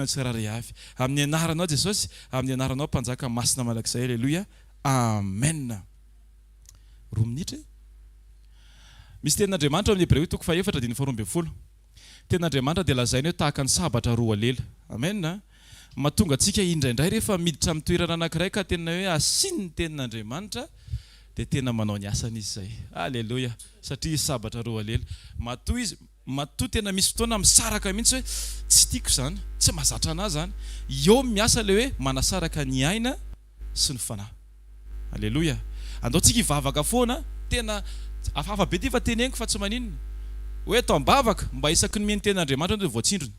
Tsirairay avy. Amin'ny anaranao Jesosy, amin'ny anaranao Mpanjaka masina mandrakizay Aleloia Amen. Roa minitra e. Misy tenin'Andriamanitra ao amin'ny Hebreo toko fahefatra andininy faharoa ambin'ny folo. Tenin'Andriamanitra dia lazainy hoe tahaka ny sabatra roa lela. Amen. Mahatonga antsika indraindray rehefa miditra amin'ny toerana anankiray ka tena hoe asiany ny tenin'Andriamanitra dia tena manao ny asany izy izay. Aleloia. Satria izy sabatra roa lela. Matoa izy Matoa tena misy fotoana misaraka mihitsy hoe tsy tiako izany, tsy mahazatra anah izany. Eo miasa ilay hoe manasaraka ny aina sy ny fanahy. Aleloia. Andao tsika hivavaka foana, tena hafahafa be ity fa teneniko fa tsy maninona. Hoe atao am-bavaka mba isaky ny mino tenin'Andriamanitra ianao dia voatsindrona.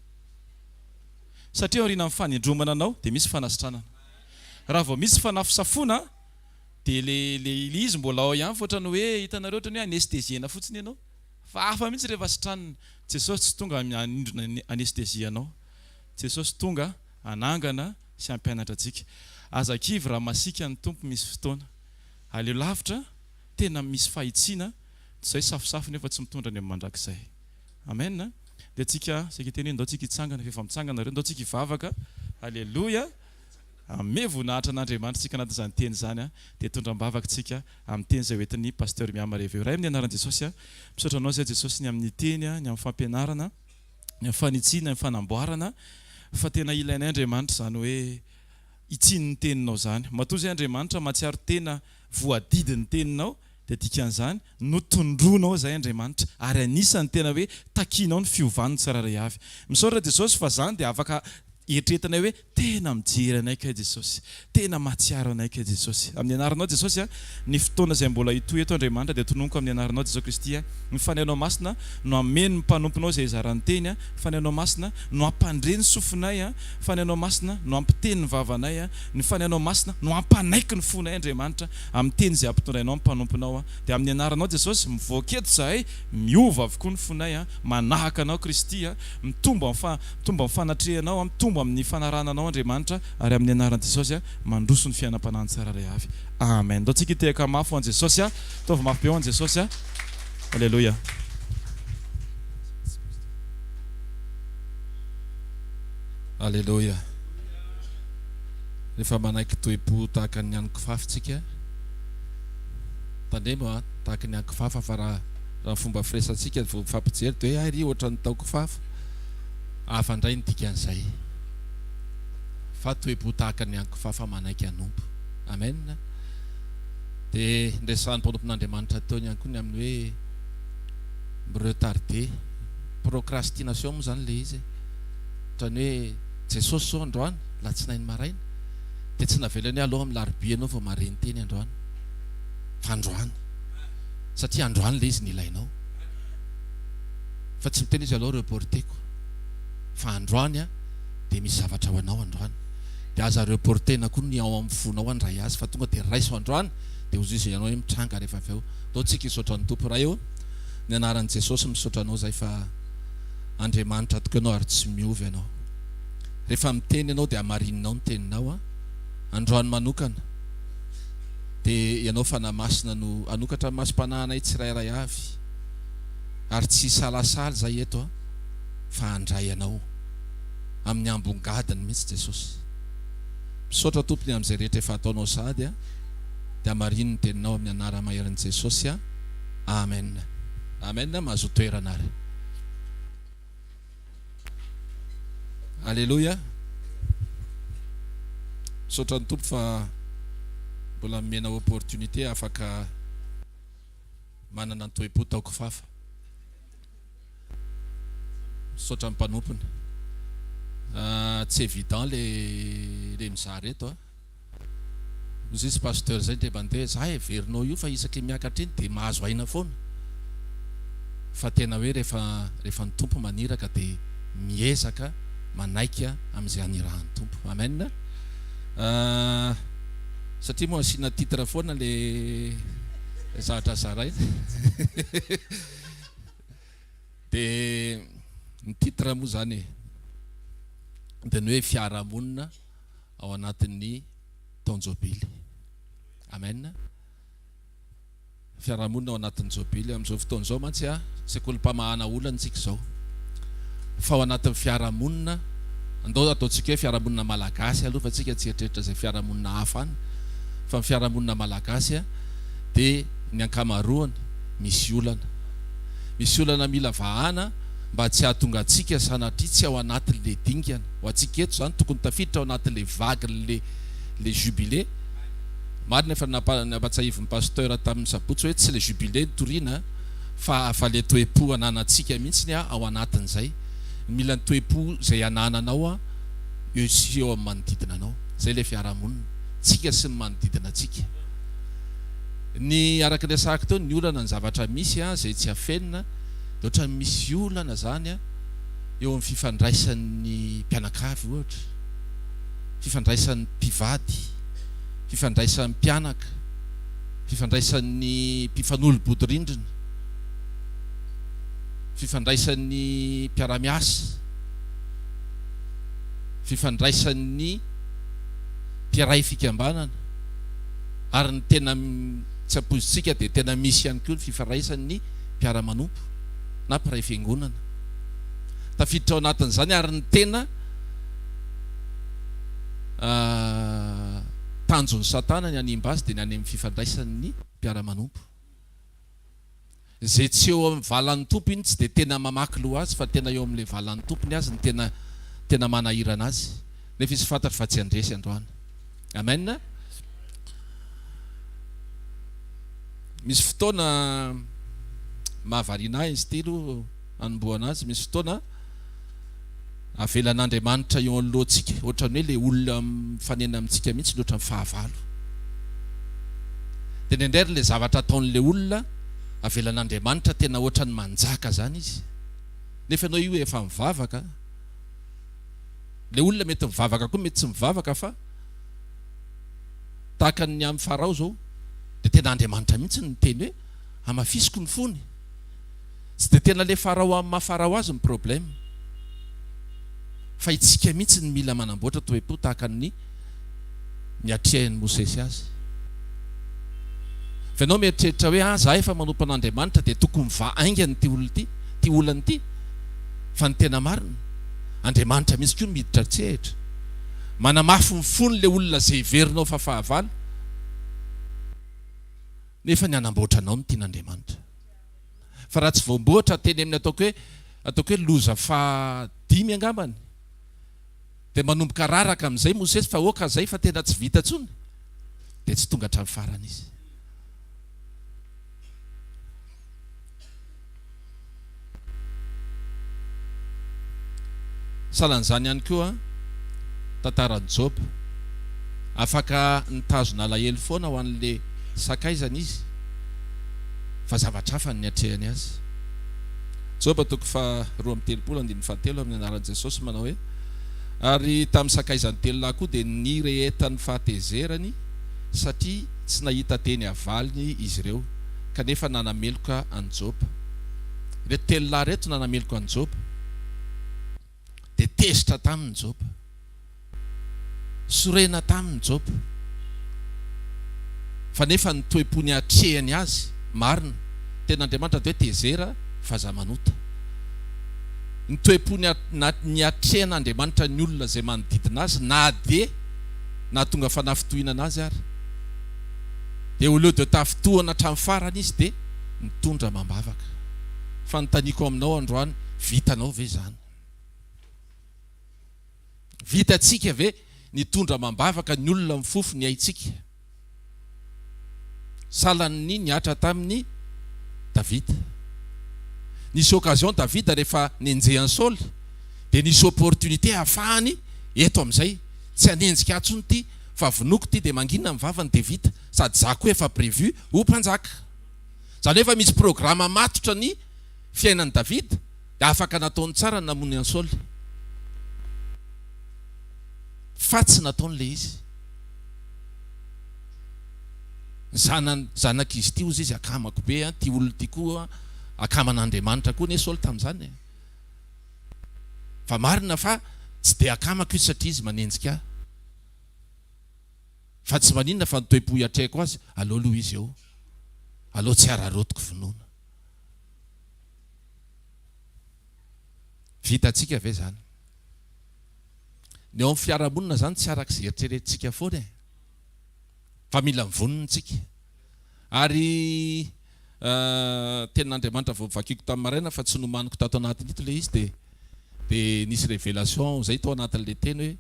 Satria aorianan'ny fanindromana anao dia misy fanasitranana. Raha vao misy fanafosafoana dia le le izy mbola ao ihany fa ohatran'ny hoe hitanareo ohatran'ny hoe anesthésiena fotsiny ianao. Fa hafa mihitsy rehefa sitranina. Jesosy tsy tonga hanindrona ny anesthésie anao. Jesosy tonga hanangana sy hampianatra antsika. Aza kivy raha masiaka ny Tompo misy fotoana. Aleo lavitra, tena misy fahitsiana, toy izay safosafo nefa tsy mitondra any amin'ny mandrakizay. Amen. Dia tsika saika hiteny hoe ndao tsika hitsangana fa efa mitsangana nareo, ndao tsika hivavaka. Aleloia. Hanome voninahitra an'Andriamanitra isika anatin'izany teny izany dia hitondra am-bavaka isika amin'ny teny izay hoentin'ny Pasteur Miama Reveo. Ray amin'ny anaran'i Jesosy a, misaotra Anao izay Jesosy ny amin'ny teny, ny amin'ny fampianarana, ny amin'ny fanitsiana, ny amin'ny fanamboarana fa tena ilainay Andriamanitra izany hoe hitsian'ny teninao izany. Matoa izay Andriamanitra mahatsiaro tena voadidy ny teninao dia dikan'izany notondroinao izay Andriamanitra ary anisan'ny tena hoe takianao ny fiovan'ny tsirairay avy. Misaotra Jesosy fa izany dia afaka eritreretinay hoe Tena mijery anay kay Jesosy. Tena mahatsiaro anay kay Jesosy. Amin'ny anaranao Jesosy a, ny fotoana izay mbola hitohy eto Andriamanitra dia tononiko amin'ny anaranao Jesosy Kristy a, ny Fanahinao Masina no hameno ny mpanomponao izay hizara ny teny a, ny Fanahinao Masina no hampandre ny sofinay a, ny Fanahinao Masina no hampiteny ny vavanay a, ny Fanahinao Masina no hampanaiky ny fonay Andriamanitra amin'ny teny izay ampitondrainao ny mpanomponao a, dia amin'ny anaranao Jesosy mivoaka eto izahay miova avokoa ny fonay a, manahaka anao Kristy a, mitombo amin'ny fa Mitombo amin'ny fanatrehanao, mitombo amin'ny fanarahana anao Andriamanitra, ary amin'ny anaran'i Jesosy mandroso ny fiainam-panahin'ny tsirairay avy. Amen. Ndao tsika hitehaka mafy ho an'i Jesosy. Ataovy mafy be ho an'i Jesosy. Aleloia. Aleloia. Rehefa manaiky toe-po tahaka ny an'i Kifafa tsika, tandremo a, tahaka ny an'i Kifafa fa raha raha ny fomba firesantsika vao mifampijery dia hoe hay ry ohatran'ny tao Kifafa. Hafa indray ny dikan'izay. Fa toe-po tahaka ny ankifafa manaiky hanompo. Amen. Dia niresahan'ny mpanompon'Andriamanitra teo ihany koa ny amin'ny hoe mi-retarder. Procrastination moa izany ilay izy e. Ohatran'ny hoe Jesosy izao androany, alatsinainy maraina, dia tsy navelany hoe aleo amin'ny larobia ianao vao mahare ny teny androany. Fa androany. Satria androany ilay izy no ilainao. Fa tsy miteny izy aleo reporteko fa androany a dia misy zavatra ho anao androany dia aza reportena koa ny ao amin'ny fonao handray azy fa tonga dia raiso androany dia hozy izy ianao hoe mitranga rehefa avy eo. Ndao tsika hisaotra ny Tompo. Ray ô, ny anaran'i Jesosy misaotra anao zahay fa Andriamanitra tokoa ianao ary tsy miova ianao. Rehefa miteny ianao dia hamarininao ny teninao a. Androany manokana dia ianao Fanahy Masina no hanokatra ny masom-panahinay tsirairay avy. Ary tsy hisalasala izay eto an, fa handray anao amin'ny ambongadiny mihitsy Jesosy. Misaotra Tompo ny amin'izay rehetra efa ataonao sahady an, dia hamarino ny teninao amin'ny anara-maherin'i Jesosy an. Amen. Amen, mahazoa toerana ary. Aleloia. Misaotra ny Tompo fa mbola nomena opportunité afaka Manana ny toe-po tao kifafa. Misaotra ny mpanompony. Tsy évident le le mizaha reto a. Hozy izy pasteur zay ndre mandeha, za heverinao io fa isaky ny miakatra iny dia mahazo aina foana. Fa tena hoe rehefa rehefa ny Tompo maniraka dia miezaka manaiky amin'izay anirahan'ny Tompo. Amen. Satria moa asiana titre foana le zavatra zaraina de ny titre moa zany e de ny hoe fiarahamonina ao anatin'ny taon-jobily. Amen. Fiarahamonina ao anatin'ny jobily. Amin'izao fotoana izao mantsy a, sekolim-pamahana olana isika izao. Fa ao anatin'ny fiarahamonina, Andao ataontsika hoe fiarahamonina malagasy aloha fa tsika tsy hieritreritra izay fiarahamonina hafa any fa ny fiarahamonina malagasy dia ny ankamaroany misy olana. Misy olana mila vahana mba tsy hahatonga antsika sanatria tsy ao anatin'le dingana. Ho antsika eto izany tokony tafiditra ao anatin'le vague-n'le le jubilé. Marina efa nampatsiahivin'ny pasteur tamin'ny sabotsy hoe tsy le jubilé no toriana fa fa le toe-po ananantsika mihitsy ao anatin'izay. Mila ny toe-po izay anananao eo sy eo amin'ny manodidina anao. Izay ilay fiarahamonina. Tsika sy ny manodidina antsika. Ny araka ny resahako teo, ny olana, ny zavatra misy izay tsy afenina dia ohatran'ny misy olana izany eo amin'ny fifandraisan'ny mpianakavy ohatra, fifandraisan'ny mpivady, fifandraisan'ny mpianaka, fifandraisan'ny mpifanolo-bodirindrina. Fifandraisan'ny mpiara-miasa, fifandraisan'ny mpiray fikambanana ary ny tena tsy ampoizintsika dia tena misy ihany koa ny fifandraisan'ny mpiara-manompo na mpiray fiangonana. Tafiditra ao anatin'izany ary ny tena tanjon'i Satana ny hanimba azy dia ny any amin'ny fifandraisan'ny mpiara-manompo. Izay tsy eo amin'ny valan'ny Tompo iny tsy dia tena mamaky loha azy fa tena eo amin'ilay valan'ny Tompo ny azy no tena tena manahirana azy. Nefa izy fantatro fa tsy handresy androany. Amen. Misy fotoana mahavariana ahy izy ity aloha hanombohana azy. Misy fotoana Avelan'Andriamanitra eo anoloantsika, ohatran'ny hoe ilay olona mifanena amintsika mihitsy no ohatran'ny fahavalo. Dia indraindray ary ilay zavatra ataon'ilay olona, avelan'Andriamanitra tena ohatran'ny manjaka izany izy. Nefa ianao io efa mivavaka. Ilay olona mety mivavaka koa, mety tsy mivavaka fa tahaka ny amin'i Farao izao, dia tena Andriamanitra mihitsy no niteny hoe hamafisiko ny fony. Tsy dia tena le farao amin'ny maha farao azy ny problème fa itsika mihitsy no mila manamboatra toe-po tahaka ny niatrehan'i Mosesy azy. Fa ianao mieritreritra hoe ah za efa manompo an'Andriamanitra dia tokony mivaha haingana ity olona ity, ity olana ity. Fa ny tena marina, Andriamanitra mihitsy koa no miditra an-tsehatra. Manamafy ny fony le olona izay heverinao fa fahavalo nefa ny hanamboatra anao no tian'Andriamanitra. Fa raha tsy voamboatra teny amin'ny ataoko hoe ataoko hoe loza faha dimy angambany dia manomboka raraka amin'izay Mosesy fa oka zay fa tena tsy vita intsony dia tsy tonga hatramin'ny farany izy. Sahalan'izany ihany koa tantaran'i Joba. Afaka nitazona alahelo foana ho an'ilay sakaizany izy, fa zavatra hafa no niatrehany azy. Joba toko faha-32 andininy fahatelo amin'ny anaran'i Jesosy manao hoe, Ary tamin'ny sakaizany telo lahy koa dia nirehetan'ny fahatezerany satria tsy nahita teny havaliny izy ireo, kanefa nanameloka an'i Joba. Ireto telo lahy ireto nanameloka an'i Joba. Dia tezitra taminy Joba. Sorena taminy Joba. Fa nefa ny toe-pony atrehany azy, marina. Tenin'Andriamanitra dia hoe tezera fa aza manota. Ny toe-pony niatrehan'Andriamanitra ny olona izay manodidina azy na dia nahatonga fanafintohinana azy ary. Dia au lieu de tafintohana hatramin'ny farany izy dia nitondra amam-bavaka. Fanontaniako aminao androany, vitanao ve izany? Vitantsika ve ny hitondra amam-bavaka ny olona mifofo ny aintsika? Sahalan'ny nihatra tamin'i Davida. Nisy occasion Davida rehefa nenjehan'i Saoly dia nisy opportunité hahafahany eto amin'izay, tsy hanenjika ahy intsony ity fa vonoiko ity dia mangina ny vavany dia vita, sady za koa efa prévu ho mpanjaka. Izany hoe efa misy programa matotra ny fiainan'i Davida dia afaka nataony tsara ny namono an'i Saoly. Fa tsy nataony ilay izy. Ny zanany, zanak'izy ity hozy izy akamako be an, ity olona ity koa akaman'Andriamanitra koa anie Saoly tamin'izany e. Fa marina fa tsy dia akamako izy satria izy manenjika ahy. Fa tsy maninona fa ny toe-po hiatrehako azy, aleo aloha izy eo. Aleo tsy araraotiko vonoina. Vitantsika ve izany? Ny ao amin'ny fiarahamonina izany tsy araka izay eritreretintsika foana e. Fa mila mivonona isika. Ary tenin'Andriamanitra vao vakiko tamin'ny maraina fa tsy nomaniko tato anatin'ito ilay izy dia dia nisy révélation izay tao anatin'ilay teny hoe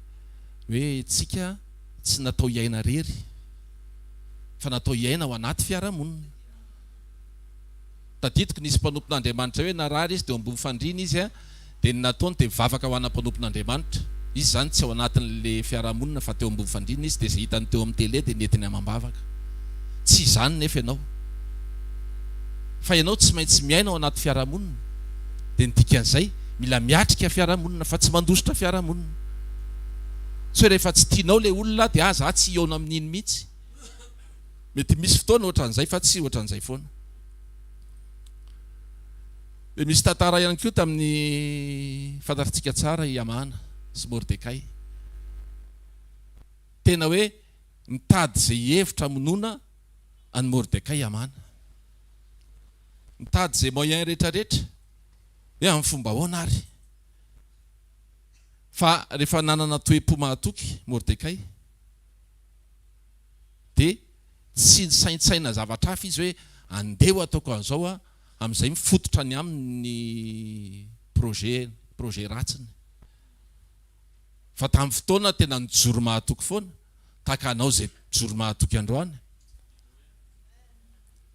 hoe tsika tsy natao hiaina rery fa natao hiaina ao anaty fiarahamonina. Tadidiko nisy mpanompon'Andriamanitra hoe narary izy dia eo ambony fandriana izy dia ny nataony dia mivavaka ho ana mpanompon'Andriamanitra. Izy izany tsy ao anatin'le fiarahamonina fa teo ambony fandriana izy dia izay hitany teo amin'ny télé dia nentiny amam-bavaka. Tsy izany nefa ianao. Fa ianao tsy maintsy miaina ao anaty fiarahamonina. Dia ny dikan'izay mila miatrika fiarahamonina fa tsy mandositra fiarahamonina. Tsy hoe rehefa tsy tianao le olona dia ah za tsy hihaona amin'iny mihitsy. Mety misy fotoana ohatran'izay fa tsy ohatran'izay foana. Dia misy tantara ihany koa tamin'ny fantatritsika tsara i Hamana sy Mordekay. Tena hoe nitady izay hevitra hamonoana an'i Mordekay i Hamana. Nitady izay moyen rehetrarehetra hoe amin'ny fomba ahoana ary. Fa rehefa nanana toe-po mahatoky Mordekay dia tsy nisaintsaina zavatra hafa izy hoe andeha ho ataoko an'izao aho amin'izay mifototra ny aminy ny projet projet ratsiny. Fa tamin'ny fotoana tena nijoro mahatoky foana, tahaka anao izay mpijoro mahatoky androany.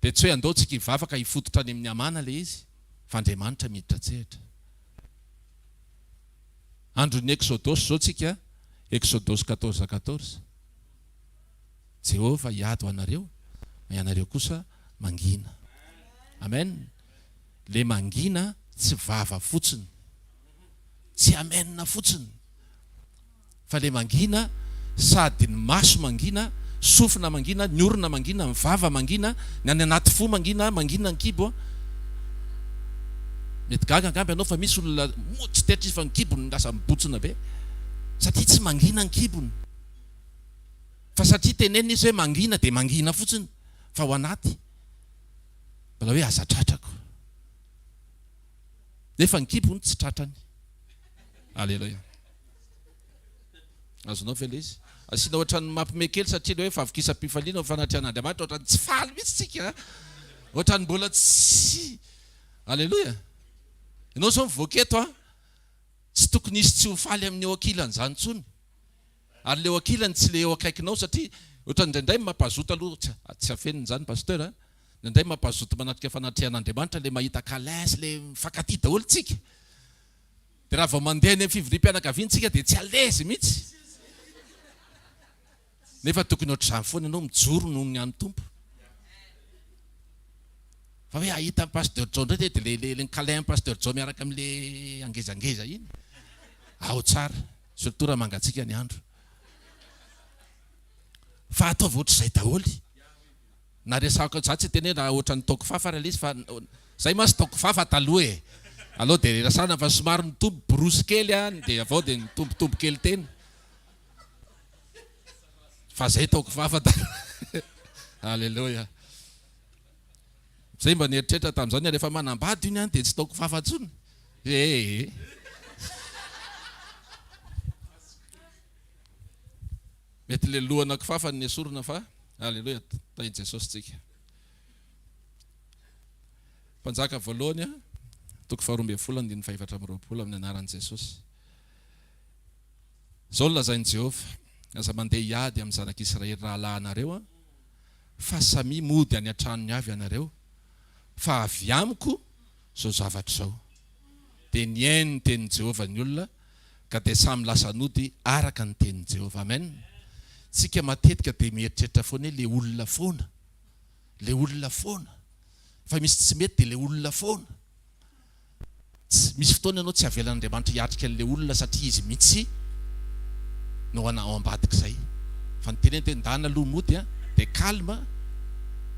Dia tsy hoe andao tsika hivavaka hifototra any amin'ny Hamana ilay izy, fa Andriamanitra miditra an-tsehatra. Andron'ny Eksodosy izao tsika, Eksodosy 14 14. Jehovah hiady ho anareo, fa ianareo kosa mangina. Amen. Le mangina tsy vava fotsiny. Tsy amen fotsiny. Fa le mangina sady ny maso mangina, sofina mangina, ny orona mangina, ny vava mangina, ny any anaty fo mangina, mangina ny kibo. Mety gaga angamba ianao fa misy olona moa tsy tetra izy fa ny kibony lasa mibotsina be. Satria tsy mangina ny kibony. Fa satria tenenina izy hoe mangina dia mangina fotsiny fa ao anaty mbola hoe aza tratrako. Nefa ny kibo hono tsy tratrany. Aleloia. Azonao ve ilay izy? Asiana ohatran'ny mampime kely satria ilay hoe fahavokisam-pifaliana eo fanatrehan'Andriamanitra ohatran'ny tsy faly mihitsy tsika. Ohatran'ny mbola tsy Aleloia. Ianao izao mivoaka eto an, tsy tokony hisy tsy ho faly amin'ny eo ankilany izany intsony. Ary le eo ankilany tsy le eo akaikinao satria ohatran'ny indraindray mampazoto aloha tsy afenina izany Pasteur a, indraindray mampazoto manatrika fanatrehan'Andriamanitra le mahita câlin sy le mifankatia daholo tsika, de raha vao mandeha any amin'ny fivoriam-pianakaviana tsika de tsy à l'aise mihitsy, nefa tokony ohatr'izany foana ianao mijoro noho ny an'ny Tompo. Fa hoe hahita an'i Pasteur Joe indray ve de le le le câlin an'i Pasteur Joe miaraka amin'le angezangeza iny, ao tsara. Surtout raha mangatsiaka ny andro. Fa ataovy ohatr'izay daholo. Na resahako, za tsy hiteny hoe raha ohatran'ny taoko fafa ary ilay izy fa zay mantsy taoko fafa taloha e. Aleo dia resahana fa somary nitombo borosy kely an, dia avy ao dia nitombotombo kely teny. Fa zay taoko fafa taloha. Alléluia. Zay mba nieritreritra tamin'izany rehefa manambady ony an dia tsy taoko fafa intsony. Ee. Mety le lohana kifafa no nesorina fa Aleloia tahin'i Jesosy tsika. Mpanjaka voalohany toko faharoa ambin'ny folo andininy faha-24 amin'ny anaran'i Jesosy. Izao no lazain'i Jehovah, Aza mandeha hiady amin'ny zanak'Israely rahalahinareo, fa samia mody any an-tranony avy ianareo, fa avy amiko izao zavatra izao. Dia nihaino ny tenin'i Jehovah ny olona, ka dia samy lasa nody araka ny tenin'i Jehovah. Amen. Tsika matetika dia mieritreritra foana hoe le olona foana, le olona foana. Fa misy tsy mety dia le olona foana. Tsy, misy fotoana ianao tsy avelan'Andriamanitra hiatrika an'ilay olona satria izy mihitsy no ao ambadik'izay. Fa ny teneniko hoe ndana aloha mody an, dia calme,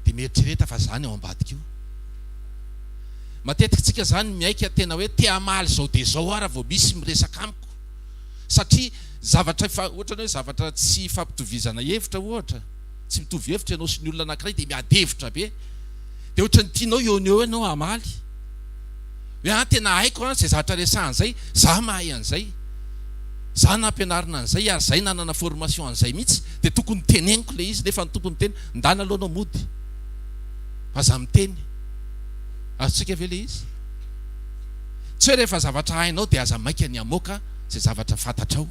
dia mieritrereta fa za ny ao ambadika io. Matetika tsika zany miaika tena hoe te hamaly zao dia zao aho raha vao misy miresaka amiko. Satria zavatra efa, ohatra ny hoe zavatra tsy ifampitovizana hevitra ohatra, tsy mitovy hevitra ianao sy ny olona anankiray dia miady hevitra be. Dia ohatran'ny tianao eo no eo ianao hamaly. Hoe an tena haiko an izay zavatra resahana izay, za mahay an'izay. Za nampianarina an'izay ary zay nanana formation an'izay mihitsy dia tokony teneniko le izy nefa ny Tompo miteny ndana aloha anao mody fa za miteny. Azontsika ve le izy? Tsy hoe rehefa zavatra hainao dia aza maika ny hamoaka izay zavatra fantatrao.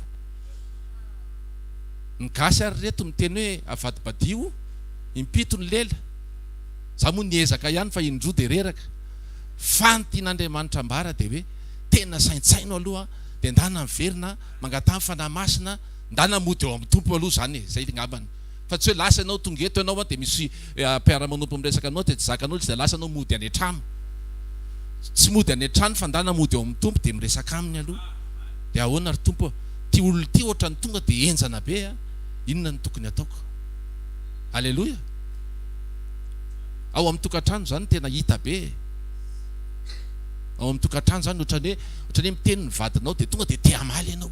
Ny gasy ary reto miteny hoe avadibadiho impito ny lela. Za moa niezaka ihany fa indroa dia reraka. Fa ny tian'Andriamanitra ambara dia hoe tena saintsaino aloha dia ndana miverina mangataha ny Fanahy Masina, ndana mody eo amin'ny Tompo aloha izany e, izay ngambany. Fa tsy hoe lasa ianao tonga eto ianao dia misy mpiara-manompo miresaka aminao dia tsy zakanao izy dia lasa ianao mody any an-trano. Tsy mody any an-trano fa ndana mody eo amin'ny Tompo dia miresaka aminy aloha. Dia ahoana ry Tompo a? Ity olona ity ohatran'ny tonga dia henjana be a, inona no tokony hataoko? Aleloia! Ao amin'ny tokantrano izany tena hita be e. Ao amin'ny tokantrano izany ohatran'ny hoe ohatran'ny hoe miteny ny vadinao dia tonga dia te hamaly ianao.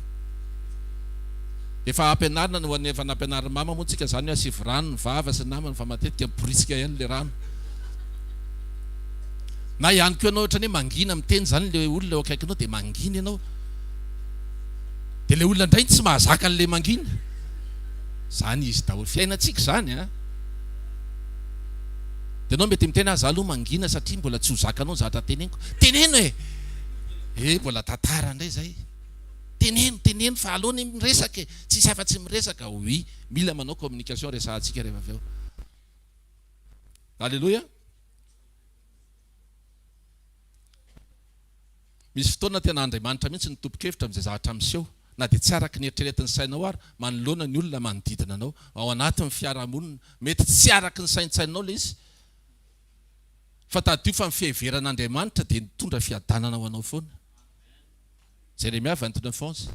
Efa ampianarina ny ho an'ny efa nampianarin'i mama moa tsika izany hoe asivo rano ny vava sy ny namany fa matetika miborisika ihany ilay rano. Na ihany koa ianao ohatran'ny hoe mangina miteny izany ilay olona eo akaikinao dia mangina ianao. Dia ilay olona indray tsy mahazaka an'ilay mangina. Izany izy daholo. Fiainantsika izany an. Dia ianao mety miteny ah za aloha mangina satria mbola tsy ho zakanao ny zavatra teneniko. Teneno e! Eh mbola tantara indray izay. Teneno, teneno fa aleo anie miresaka e! Tsisy afa-tsy miresaka. Oui, mila manao communication resahantsika rehefa avy eo. Alléluia. Misy fotoana tena Andriamanitra mihitsy no tompon-kevitra amin'izay zavatra miseho, na dia tsy araka ny eritreretin'ny sainao ary, manoloana ny olona manodidina anao, ao anatin'ny fiarahamonina. Mety tsy araka ny saintsainao ilay izy, fa tadidio fa ny fiheveran'Andriamanitra dia nitondra fiadanana ho anao foana. Jeremia 29 11.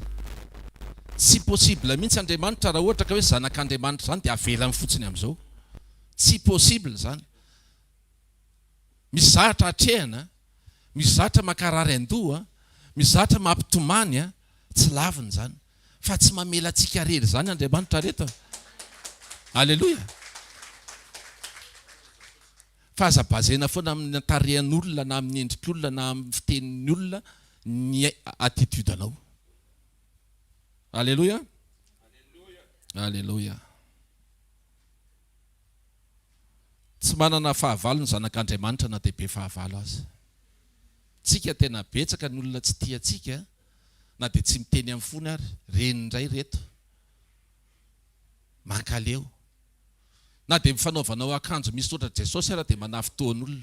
Tsy possible mihitsy Andriamanitra raha ohatra ka hoe zanak'Andriamanitra izany dia avelany fotsiny amin'izao. Tsy possible izany. Misy zatra atrehana, misy zatra mankarary an-doha, misy zatra mampitomany, tsy lavina izany. Fa tsy mamela antsika irery izany Andriamanitra reto a! Aleloia! Fa aza basena foana amin'ny tarehan'olona na amin'ny endrik'olona na amin'ny fitenin'ny olona ny attitude-nao. Aleloia! Aleloia! Tsy manana fahavalo ny zanak'Andriamanitra na dia be fahavalo aza. Tsika tena betsaka ny olona tsy tia antsika na dia tsy miteny amin'ny fony ary, reny indray reto. Mankaleo. Na dia mifanaovanao akanjo misy soratra Jesosy ara dia manafintohan'olona.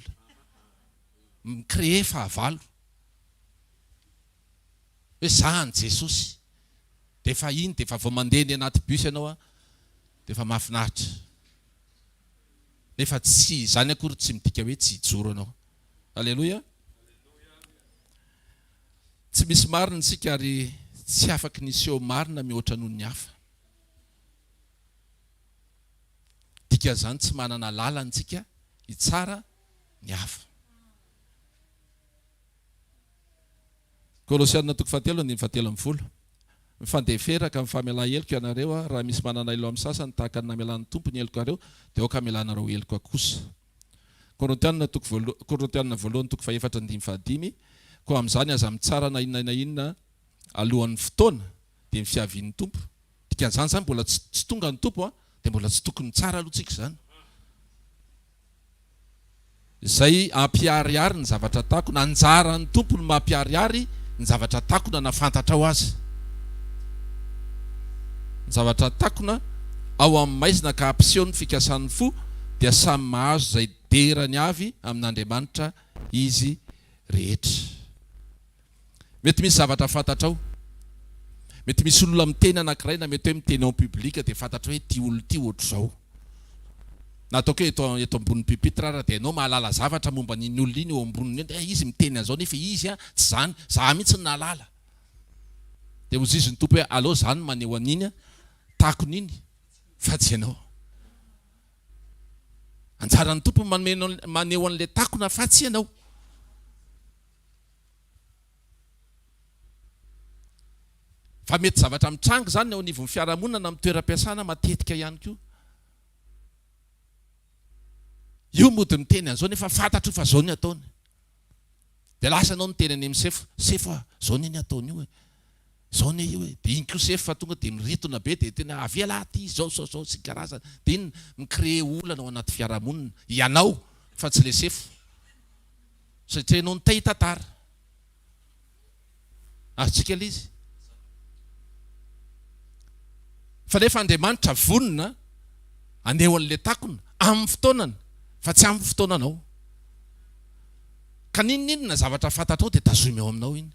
Mi-créer fahavalo. Hoe za an'i Jesosy. Dia efa iny dia efa vao mandeha any anaty bus ianao a, dia efa mahafinaritra. Nefa tsy izany akory tsy midika hoe tsy hijoro ianao. Aleloia. Tsy misy marina isika ary tsy afaky ny hiseho marina mihoatra noho ny hafa. Dikan'izany tsy manana lalana isika hitsara ny hafa. Kolosiana toko fahatelo andininy fahatelo ambin'ny folo. Mifandefera ka mifamelà heloka ianareo, raha misy manana ilo amin'ny sasany tahaka ny namelan'ny Tompo ny helokareo, dia aoka hamelanareo heloka kosa. Korintiana toko voalo, Korintiana voalohany toko fahefatra andininy fahadimy, Koa amin'izany aza mitsara na inona na inona alohan'ny fotoana, dia ny fiavian'ny Tompo. Dikan'izany izany mbola tsy tsy tonga ny Tompo dia mbola tsy tokony mitsara aloha tsika izany. Izay hampiharihary ny zavatra takona. Anjaran'ny Tompo ny mampiharihary ny zavatra takona na fantatrao aza. Ny zavatra takona ao amin'ny maizina ka hampiseho ny fikasan'ny fo dia samy mahazo izay derany avy amin'Andriamanitra izy rehetra. Mety misy zavatra fantatrao. Mety misy olona miteny anankiray na mety hoe miteny en public dia fantatrao hoe ity olona ity ohatr'izao. Na ataoko hoe eto eto ambonin'ny pupitre ara dia ianao mahalala zavatra momba an'iny olona iny eo amboniny eo dia izy miteny an'izao nefa izy an tsy izany, za mihitsy no nahalala. Dia hozizy ny Tompo hoe aleo za no maneho an'iny takona iny fa tsy ianao. Anjaran'ny Tompo ny manome maneho an'ilay takona fa tsy ianao. Fa mety zavatra mitranga izany eo anivon'ny fiarahamonina na amin'ny toeram-piasana matetika ihany koa. Io mody miteny an'izao nefa fantatro fa izao ny ataony. Dia lasa ianao niteny any amin'ny sefo, sefo a, izao anie ny ataony io e. Zao anie io e! Dia iny kosa efa tonga dia miritona be dia tena avia lahy aty zao zao zao sy ny karazany. Dia inona? Mi-créer olana ao anaty fiarahamonina ianao fa tsy le sefo. Satria ianao no te hitantara. Azontsika ilay izy? Fa nefa Andriamanitra vonona haneho an'ilay takona amin'ny fotoanany fa tsy amin'ny fotoananao. Ka n'inon'inona zavatra fantatrao dia tazomy ao aminao iny.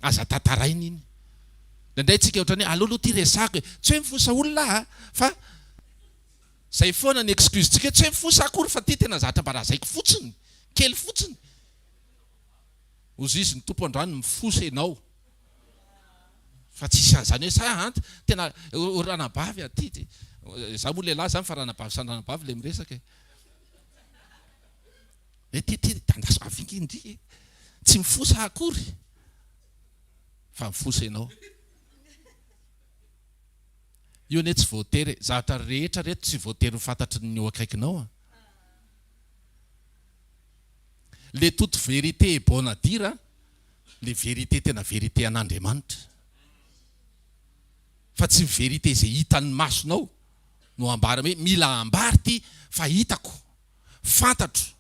Aza tantaraina iny. Indraindray tsika ohatran'ny hoe aleo aloha ity resahako e. Tsy hoe mifosa olona aho a, fa zay foana ny excuse tsika hoe tsy hoe mifosa akory fa ity tena zavatra mba lazaiko fotsiny, kely fotsiny. Ozizy ny Tompo androany mifosa ianao. Fa tsisy an'izany hoe sa ant tena o ranabavy aty ty. Za moa lehilahy zany fa ranabavy samy ranabavy le miresaka e. Hoe ty ty andraso avy ingy ndry e. Tsy mifosa akory fa mifosa ianao. Io anie tsy voatery e. Zavatra rehetra reto tsy voatery ho fantatry ny eo akaikinao a. Le toute vérité est bonne à dire a, le vérité tena vérité an'Andriamanitra. Fa tsy ny vérité izay hitan'ny masonao no ambara hoe mila ambara ity fa hitako. Fantatro.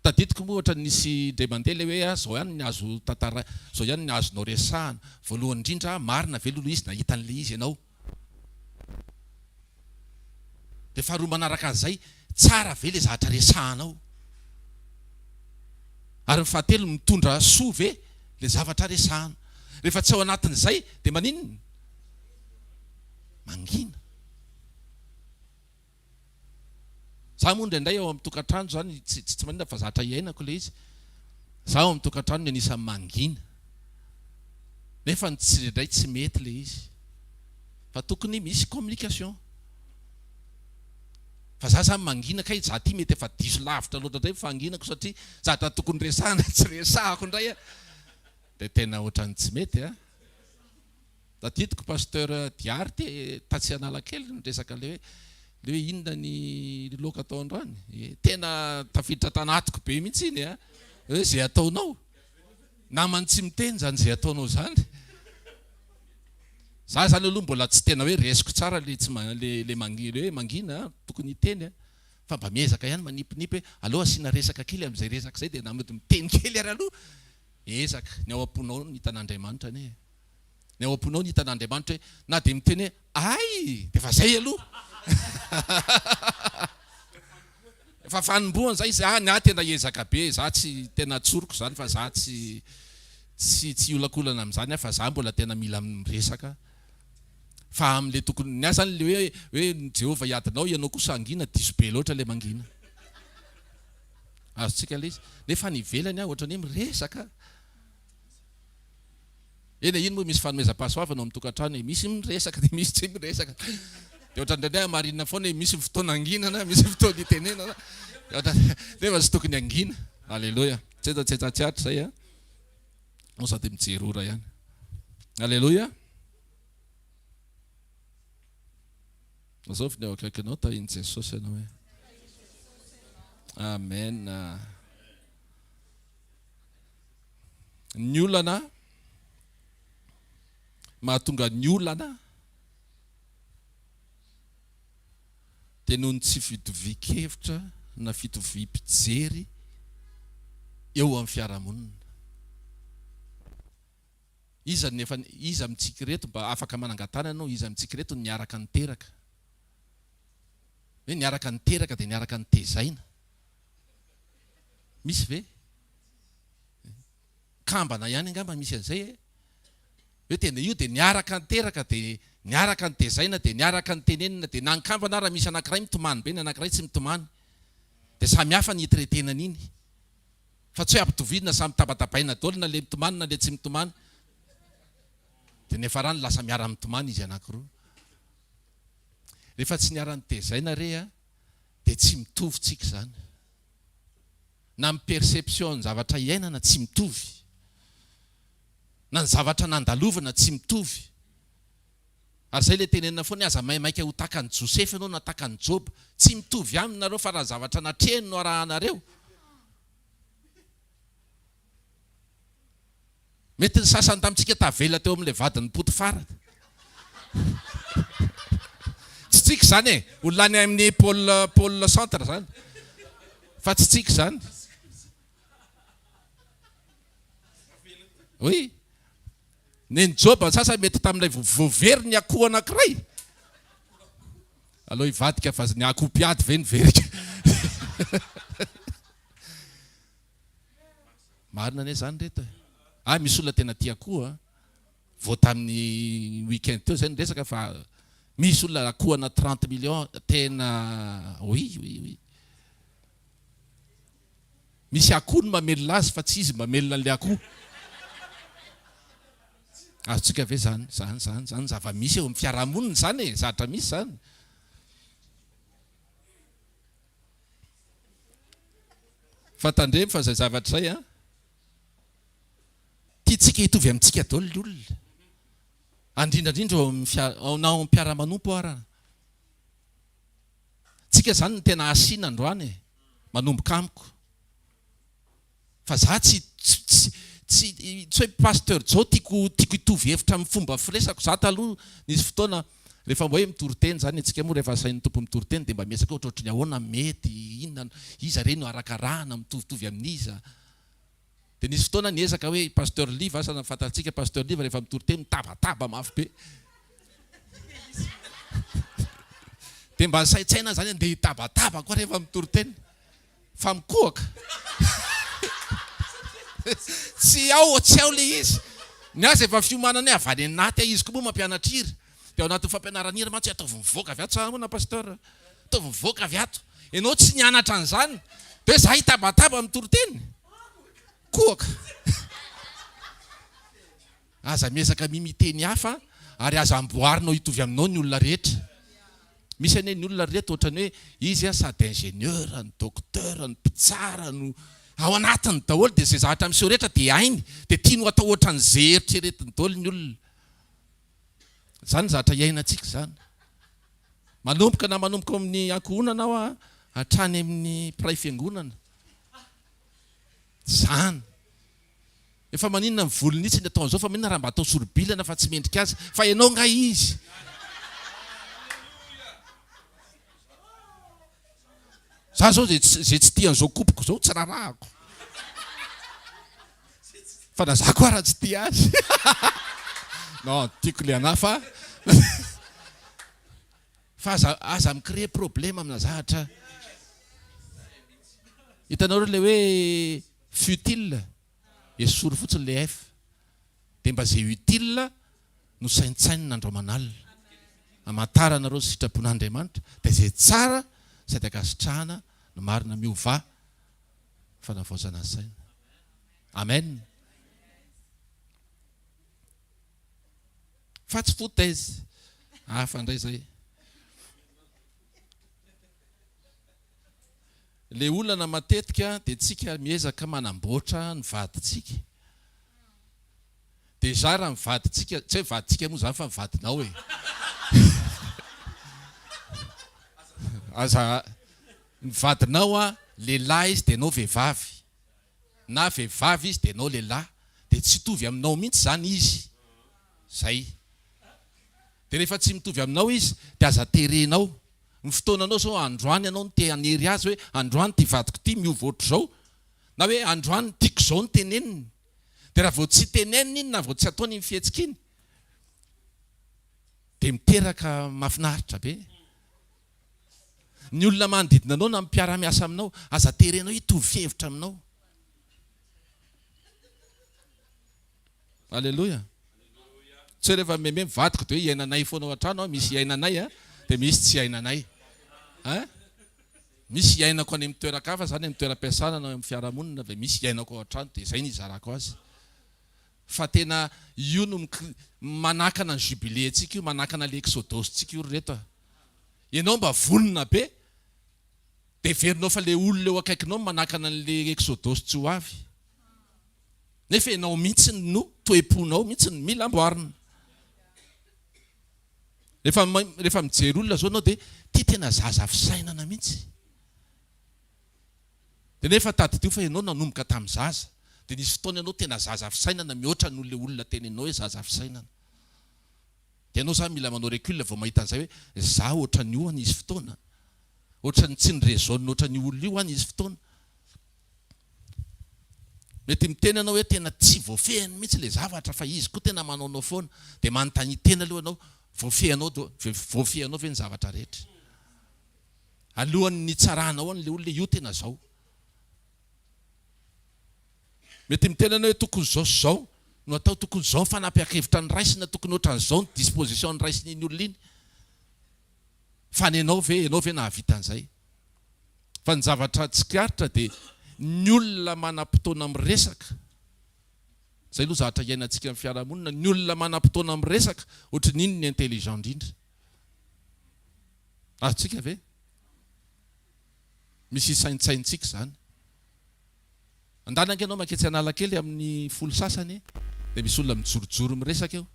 Tadidiko moa ohatran'ny nisy indray mandeha ilay hoe zao ihany ny azo tantara, zao ihany ny azonao resahana. Voalohany indrindra, marina ve aloha ilay izy nahita an'ilay izy ianao? Dia faharoa manaraka an'izay, tsara ve ilay zavatra resahanao? Ary ny fahatelo, mitondra soa ve ilay zavatra resahana? Rehefa tsy ao anatin'izay dia maninona? Mangina. Za moa indraindray ao amin'ny tokantrano zany tsy tsy maninona fa zatra iainako ilay izy. Za ao amin'ny tokantrano ny anisan'ny mangina. Nefa ny tsy indraindray tsy mety ilay izy. Fa tokony misy communication. Fa za zany mangina kay za ty mety efa diso lavitra loatra indray ny fahanginako satria zavatra tokony resahana tsy resahako indray a. Dia tena ohatran'ny tsy mety a. Tadidiko Pasteur Diary te tatsy Analakely niresaka le hoe le hoe inona ny loka atao androany? Tena tafiditra tanatiko be mihitsy iny a! Hoe ze ataonao. Namany tsy miteny zany ze ataonao zany. Za zany aloha mbola tsy tena hoe resiko tsara le tsy le le mangi le hoe mangina a, tokony hiteny a. Fa mba miezaka ihany manipinipy hoe aleo asiana resaka kely amin'izay resaka izay dia na mety miteny kely ary aloha. Ezaka, ny ao am-ponao no hitan'Andriamanitra anie e. Ny ao am-ponao no hitan'Andriamanitra hoe na dia miteny hoe ay! dia efa zay aloha. Efa fanombohana zay, za ny ahy tena ezaka be, za tsy tena tsoriko zany fa za tsy tsy tsy hiolakolana amin'izany aho fa za mbola tena mila miresaka fa amin'le tokony, ny ahy zany le hoe hoe Jehovah hiadinao ianao kosa hangina diso be loatra le mangina. Azontsika le izy. Nefa any ivelany aho ohatran'ny hoe miresaka. Eny e, iny moa misy fanomezam-pahasoavana ao amin'ny tokantrano e, misy miresaka dia misy tsy miresaka. Dia ohatran'ny indraindray hamarinina foana hoe misy fotoana hanginana, misy fotoana hitenenana. Dia ohatran'ny nefa tsy tokony hangina. Aleloia. Tsetsatsetsa tsy aritra izay a. Moa sady mijery ora ihany. Aleloia. Azovy ny eo akaikinao, tahin'i Jesosy ianao e. Amen. Ny olana mahatonga ny olana dia noho ny tsy fitovian-kevitra na fitoviam-pijery eo amin'ny fiarahamonina. Iza no efa, iza amintsika ireto mba afaka manangan-tanana ianao, iza amintsika ireto no niaraka niteraka? Hoe niaraka niteraka dia niaraka nitezaina. Misy ve? Kambana ihany angamba misy an'izay e. Hoe tena io dia niaraka niteraka dia niaraka nitezaina dia niaraka nitenenina dia na ny kambana ara misy anankiray mitomany be ny anankiray tsy mitomany. Dia samy hafa ny hitretena an'iny. Fa tsy hoe ampitoviana samy tabatabaina daholo na le mitomany na le tsy mitomany. Dia niafarany lasa miara-mitomany izy anankiroa. Rehefa tsy niara-nitezaina re a, dia tsy mitovy tsika izany. Na ny perception ny zavatra iainana tsy mitovy. Na ny zavatra nandalovana tsy mitovy. Ary izay ilay tenenina foana hoe aza maimaika ho tahaka an'i Josefa ianao na tahaka an'i Joba. Tsy mitovy aminy nareo fa raha zavatra natrehiny no arahanareo. Mety ny sasany tamintsika tavela teo amin'ilay vadin'i Potifara. Tsy tsika izany e! Olona any amin'ny pôle pôle centre izany. Fa tsy tsika izany. Oui. Nen'i Joba ny sasany mety tamin'ilay voavery ny akoho anankiray. Aleo hivadika fa ny akoho mpiady ve ny verika. Marina anie zany reto e. Ah misy olona tena tia akoho a. Vao tamin'ny week-end teo zay ny resaka fa misy olona akoho ana 30 millions tena oui oui oui. Misy akoho no mamelona azy fa tsy izy mamelona an'ilay akoho. Azontsika ve zany zany zany zany zava-misy eo amin'ny fiarahamonina zany e, zatra misy zany. Fa tandremo fa izay zavatra izay an, tiantsika hitovy amintsika daholo ny olona, indrindra indrindra eo amin'ny fia- na ao amin'ny mpiara-manompo ara. Tsika izany no tena hasina androany e, manomboka amiko. Fa za tsy tsy tsy tsy hoe pasteur Joe tiako tiako hitovy hevitra amin'ny fomba firesako, za taloha nisy fotoana rehefa hoe mitory teny zany antsika moa rehefa asain'ny Tompo mitory teny dia mba miezaka hoe ohatrohatry ny ahoana mety, inona iza re no arakarahana mitovitovy amin'iza. Dia nisy fotoana niezaka hoe pasteur Liva asa na fantatsika pasteur Liva rehefa mitory teny mitabataba mafy be. Dia mba nisaintsaina zany andeha hitabataba koa rehefa mitory teny. Fa mikohaka. Tsy ao, tsy ao le izy. Ny azy efa fiomanana hoe avy any anaty aho, izy koa moa mampianatra hira. Dia ao anatin'ny fampianarana hira mantsy ataovy mivoaka avy ato sa ahoana pasteur? Ataovy mivoaka avy ato. Ianao tsy nianatra an'izany. Dia hoe za hitabataba mitory teny? Kohaka. Aza miezaka mi-miteny ny hafa ary aza amboarinao hitovy aminao ny olona rehetra. Misy anie ny olona ry reto ohatran'ny hoe izy sady ingénieur no docteur no mpitsara no ao anatiny daholo dia izay zavatra miseho rehetra dia hainy dia tiany ho atao ohatran'izay eritreretiny daholo ny olona. Izany ny zavatra iainantsika izany. Manomboka na manomboka ao amin'ny ankohonana aho hatrany amin'ny mpiray fiangonana. Izany. Efa maninona ny volony itsy ny ataony zao fa maninona raha mba atao soribilana fa tsy mendrika azy fa ianao nga izy. Za zao ze ze tsy tia an'izao kopiko zao tsy rarahako. Fa na za koa raha tsy tia azy. Non, tiako le anah fa fa aza aza mi-créer problème amina zavatra. Hitanareo le hoe Futile, esory fotsiny le F, dia mba ze utile no saintsainina andro aman'alina. Hamantaranareo ny sitrapon'Andriamanitra, dia ze tsara sady ankasitrahana no marina miovà fanavaozana ny saina. Amen. Fa tsy foutaise. Hafa indray zay. Le olana matetika dia tsika miezaka manamboatra ny vadintsika. Déjà raha ny vadintsika, tsy hoe vadintsika moa zany fa ny vadinao e. Aza, ny vadinao an, lehilahy izy dia enao vehivavy, na vehivavy izy dia enao lehilahy, dia tsy hitovy aminao mihitsy zany izy. Zay. Dia rehefa tsy mitovy aminao izy dia aza terenao. Ny fotoananao izao androany ianao no te hanery azy hoe androany ity vadiko ity miova ohatr'izao na hoe androany tiako izao no teneniny. Dia raha vao tsy teneniny iny na vao tsy ataony iny fihetsika iny dia miteraka mahafinaritra be. Ny olona manodidina anao na ny mpiara-miasa aminao aza terenao hitovy fihevitra aminao. Aleloia. Tsy hoe rehefa meme ny vadiko dia hoe iainanay foana ao an-trano an, misy iainanay an, dia misy tsy iainanay. Hein? Misy iainako any amin'ny toeran-kafa izany, amin'ny toeram-piasana na amin'ny fiarahamonina dia misy iainako ao an-trano dia izay no izarako azy. Fa tena io no manakana ny jubilé antsika io, manakana le exodosy-tsika io ry reto a. Ianao mba vonona be dia heverinao fa le olona eo akaikinao no manakana an'le exodosy tsy ho avy. Nefa ianao mihitsy no toe-ponao mihitsy no mila amboarina. Rehefa rehefa mijery olona zao ianao dia ity tena zaza fisainana mihitsy. Dia nefa tadidio fa ianao nanomboka tamin'ny zaza. Dia nisy fotoana ianao tena zaza fisainana mihoatra noho ilay olona teneninao hoe zaza fisainana. Dia ianao izany mila manao recul vao mahita an'izay hoe za ohatran'io aho nisy fotoana. Ohatran'ny tsy ni-raisonne ohatran'io olona io aho nisy fotoana. Mety miteny ianao hoe tena tsy voafehiny mihitsy ilay zavatra fa izy koa tena manaonao foana. Dia manontania tena aloha ianao, voafehinao voafehinao ve ny zavatra rehetra? Alohan'ny hitsaranao an'ilay olona io tena zao. Mety miteny ianao hoe tokony izao sy izao no atao, tokony izao ny fanapahan-kevitra noraisina, tokony ohatran'izao ny disposition noraisin'iny olona iny. Fa ny anao ve, ianao ve nahavita an'izay? Fa ny zavatra tsikaritra dia ny olona manam-potoana miresaka, izay aloha zavatra iainantsika amin'ny fiarahamonina, ny olona manam-potoana miresaka ohatry ny iny ny intelligent indrindra. Azontsika ve? Misy isaintsaintsika izany. Andana ange ianao manketsy Analakely amin'ny folo sasany dia misy olona mijorojoro miresaka eo.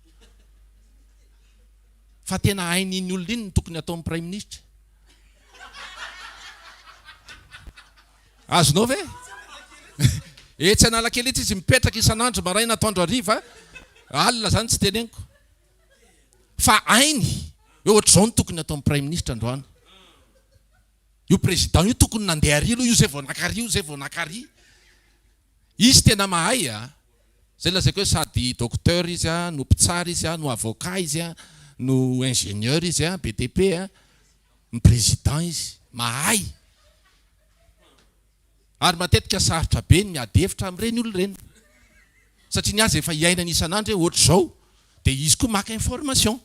Fa tena hain'iny olona iny ny tokony hataon'ny praiminisitra. Azonao ve? Etsy Analakely etsy izy mipetraka isan'andro maraina atoandro hariva, alina izany tsy teneniko. Fa hainy hoe ohatr'izao ny tokony hataon'ny praiminisitra androany. Io président io tokony nandeha ary aloha io zay vao naka ary io zay vao naka ary. Izy tena mahay a! Zay lazaiko hoe sady docteur izy a, no mpitsara izy a, no avocat izy a, no ingénieur izy a, BTP a, ny président izy. Mahay! Ary matetika sarotra be ny miady hevitra amin'ireny olona ireny. Satria ny azy efa iainany isan'andro hoe ohatr'izao, dia izy koa maka information.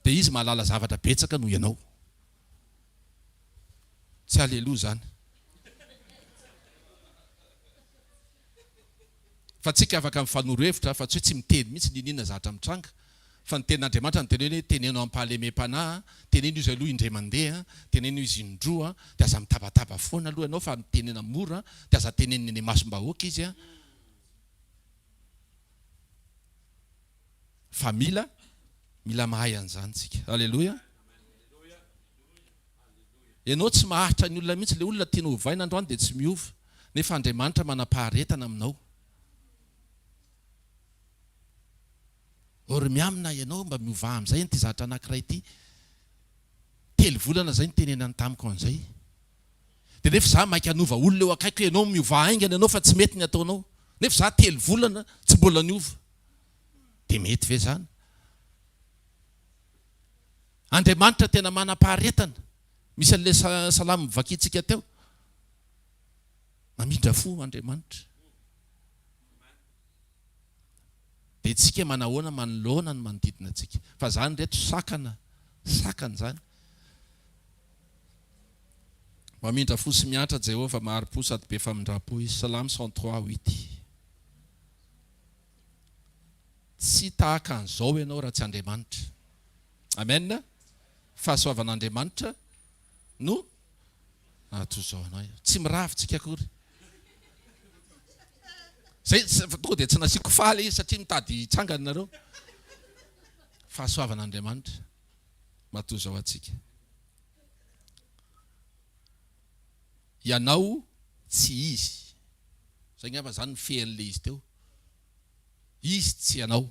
Dia izy mahalala zavatra betsaka noho ianao. Tsy aleloha izany. Fa tsika afaka mifanoro hevitra fa tsy hoe tsy miteny mihitsy n'inon'inona zavatra mitranga. Fa ny tenin'Andriamanitra no teneno hoe teneno am-pahalemem-panahy, teneno izy aloha indray mandeha, teneno izy indroa, dia aza mitabataba foana aloha ianao fa mitenena mora, dia aza tenenina eny imasom-bahoaka izy. Fa mila mila mahay an'izany tsika. Aleloia. Ianao tsy maharitra ny olona mihitsy, ilay olona tianao hovaina androany dia tsy miova, nefa Andriamanitra manam-paharetana aminao. Or miamina ianao mba miovà amin'izay an'ity zavatra anankiray ity. Telo volana izay nitenenany tamiko an'izay. Dia nefa za maika hanova olona eo akaiko hoe ianao miovà haingana ianao fa tsy mety ny ataonao. Nefa za telo volana tsy mbola niova. Dia mety ve izany? Andriamanitra tena manam-paharetana. Misy an'ilay salamo novakintsika teo. Mamindra fo Andriamanitra. Dia tsika manahoana manoloana ny manodidina antsika. Fa izany reto sakana, sakana izany. Mamindra fo sy miantra Jehovah, mahari-po sady be famindram-po izy. Salamo 103, huit. Tsy tahaka an'izao ianao raha tsy Andriamanitra. Amen. Fahasoavan'Andriamanitra no nahatozao izao anao. Tsy miravy tsika akory. Zay tonga dia tsy nasiako faly izy satria mitady hitsangana nareo. Fahasoavan'Andriamanitra matoa izao antsika. Ianao tsy izy. Zay angamba zany ny fean'ilay izy teo. Izy tsy ianao.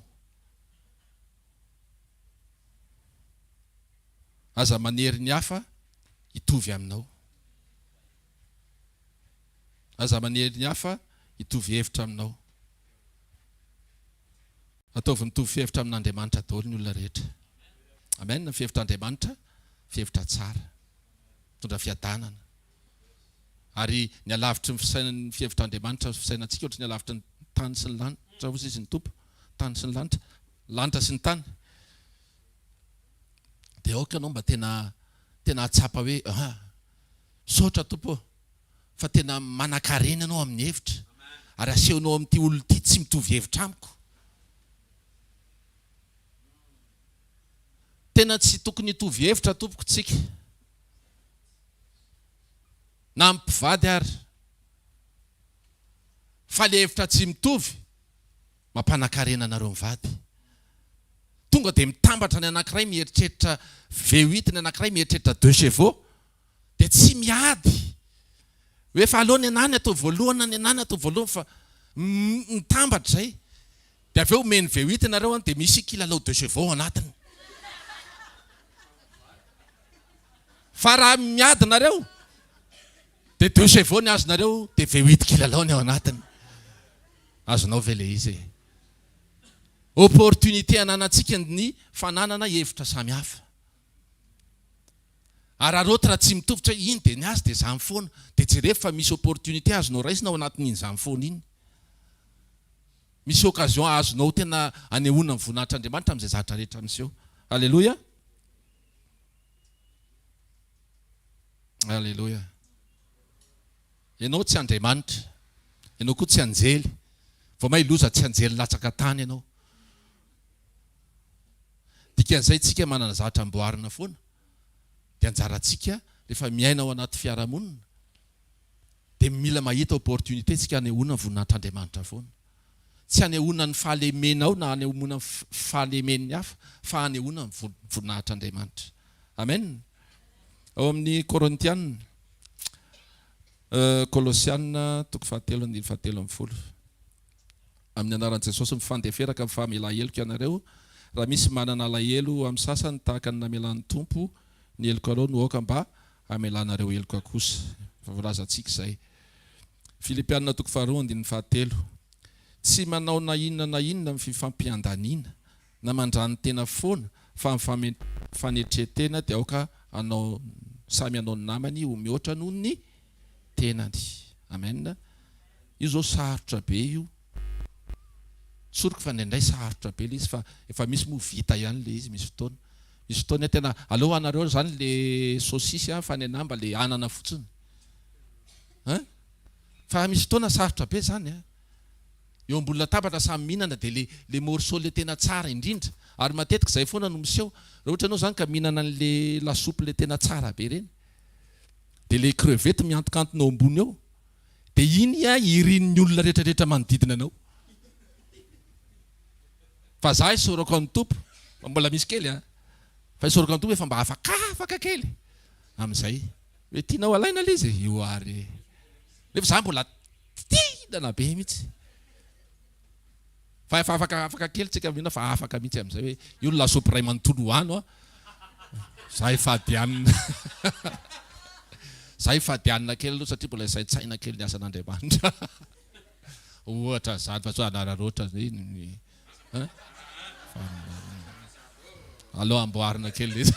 Aza manery ny hafa hitovy aminao. Aza manery ny hafa hitovy hevitra aminao. Ataovy mitovy fihevitra amin'Andriamanitra daholo ny olona rehetra. Amen. Ny fihevitr'Andriamanitra, fihevitra tsara. Mitondra fiadanana. Ary ny halavitry ny fisainan'ny fihevitr'Andriamanitra ny fisainantsika ohatry ny halavitry ny tany sy ny lanitra, hozy izy ny Tompo, tany sy ny lanitra, lanitra sy ny tany. Dia aoka ianao mba tena tena hahatsapa hoe ah, misaotra Tompo ô, fa tena manankarena ianao amin'ny hevitra, ary asehonao amin'ity olona ity tsy mitovy hevitra amiko. Tena tsy tokony hitovy hevitra tompoko tsika. Na amin'ny mpivady ary. Fa le hevitra tsy mitovy mampanakarena anareo mivady. Tonga dia mitambatra ny anankiray mieritreritra V huit ny anankiray mieritreritra deux chevaux dia tsy miady. Hoe fa aleo ny anah ny atao voalohany na ny anah ny atao voalohany fa mitambatra izay. Dia avy eo omeny V8 nareo an dia misy kilalao deux chevaux ao anatiny. Fa raha miady nareo dia deux chevaux ny azonareo dia V8 kilalao ny ao anatiny. Azonao ve le izy e? Opportunité ananantsika ny fananana hevitra samihafa. Araraoty raha tsy mitovy tsy hoe iny dia ny azy dia izany foana. Dia jerevo fa misy opportunité azonao raisina ao anatin'iny izany foana iny. Misy occasion azonao tena anehoana ny voninahitr'Andriamanitra amin'izay zavatra rehetra miseho. Alléluia. Alléluia. Ianao tsy Andriamanitra. Ianao koa tsy anjely. Vao may loza tsy anjely latsaka tany ianao. Dikan'izay tsika manana zavatra amboarina foana dia anjarantsika rehefa miaina ao anaty fiarahamonina dia mila mahita opportunité tsika hanehoana ny voninahitr'Andriamanitra foana. Tsy hanehoana ny fahalemenao na hanehoana ny fahalemen'ny hafa fa hanehoana ny voninahitr'Andriamanitra. Amen. Ao amin'ny Korintiana, Kolosiana toko fahatelo andininy fahatelo ambin'ny folo. Amin'ny anaran'i Jesosy mifandeferaka mifamela heloka ianareo, raha misy manana alahelo amin'ny sasany tahaka ny namelan'ny Tompo ny helokareo no aoka mba hamelanareo heloka kosa. Efa voalazantsika izay. Filipiana toko faharoa andininy fahatelo. Tsy manao na inona na inona amin'ny fifampiandaniana na mandrani-tena foana fa amin'ny fanetren-tena dia aoka hanao samy hanao ny namany ho mihoatra noho ny tenany. Amen. Io zao sarotra be io. Tsoriko fa indraindray sarotra be le izy fa efa misy moa vita ihany le izy misy fotoana. Misy fotoana tena aleo anareo zany le saucisse an fa ny anah mba le anana fotsiny. Hein? Fa misy fotoana sarotra be zany an. Eo ambony latabatra samy mihinana dia le le morceau le tena tsara indrindra. Ary matetika izay foana no miseho. Raha ohatra ianao zany ka mihinana an'le lasopy le tena tsara be ireny. Dia le crevette mihantokantona eo ambony eo. Dia iny irin'ny olona rehetra rehetra manodidina anao. Fa za isaorako an'ny Tompo, fa mbola misy kely an, fa isaorako an'ny Tompo efa mba afakafaka kely amin'izay. Hoe tianao alaina ilay izy e? Io ary e. Nefa za mbola tihinana be mihitsy. Fa efa afaka afaka kely tsika mihina fa afaka mihitsy amin'izay hoe io ny lasopy iray manontolo hoano a. Za hifady hanina. Za hifady hanina kely aloha satria mbola hisaintsaina kely ny asan'Andriamanitra. Ohatra izany fa tsy hoe hanararaotra ny hein? Aleo amboarina kely ilay izy.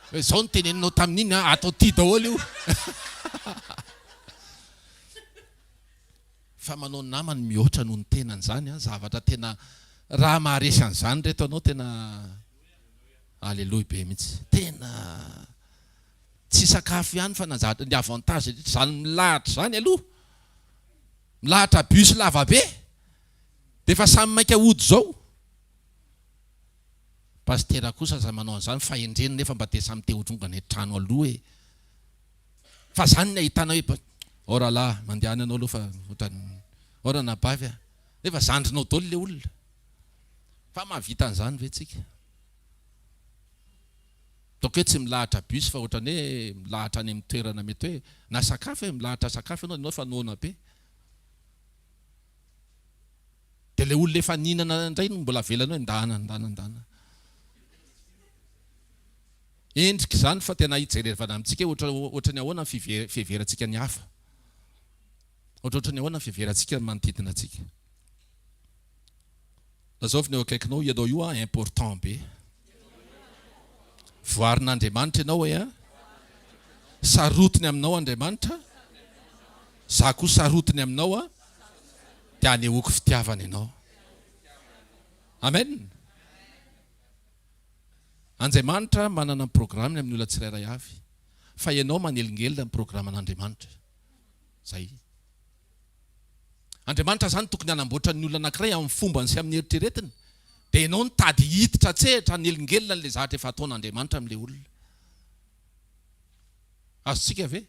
Hoe izao no teneninao tamin'iny an, atao ty daholo io. Fa manao ny namany mihoatra noho ny tenany izany an, zavatra tena raha maharesy an'izany reto anao tena aleloia be mihitsy. Tena tsy sakafo ihany fa na zavatra, ny avantage rehetra izany milahatra izany aloha, milahatra bus lava be dia efa samy maika hody izao. Pasitera kosa aza manao an'izany fahendrena nefa mba dia samy te ho tonga any an-trano aloha e. Fa zany ny ahitana hoe ao rahalahy mandehana ianao aloha fa ohatran'ny ao ranabavy a! Nefa zandrinao daholo le olona. Fa mahavita an'izany ve tsika? Ataoko hoe tsy milahatra bus fa ohatran'ny hoe milahatra any amin'ny toerana mety hoe na sakafo e, milahatra sakafo ianao, ianao efa noana be. Dia ilay olona efa nihinana indray no mbola avelany hoe ndana, ndana, ndana. Endrika izany fa tena hijerevana amintsika hoe ohatran'ny ahoana ny fiheverantsika ny hafa. Ohatrohatran'ny ahoana ny fiheverantsika ny manodidina antsika. Lazaovy ny eo akaikinao, ianao io an important be. Voarin'Andriamanitra ianao e an. Sarotiny aminao Andriamanitra. Za koa sarotiny aminao an. Dia anehoako fitiavana ianao. Amen. Andriamanitra manana ny programme-ny amin'ny olona tsirairay avy, fa ianao manelingelina ny programan'Andriamanitra. Zay. Andriamanitra zany tokony hanamboatra ny olona anankiray amin'ny fombany sy amin'ny eritreretiny, dia ianao nitady hiditra an-tsehatra hanelingelina an'ilay zavatra efa ataon'Andriamanitra amin'ilay olona. Azontsika ve?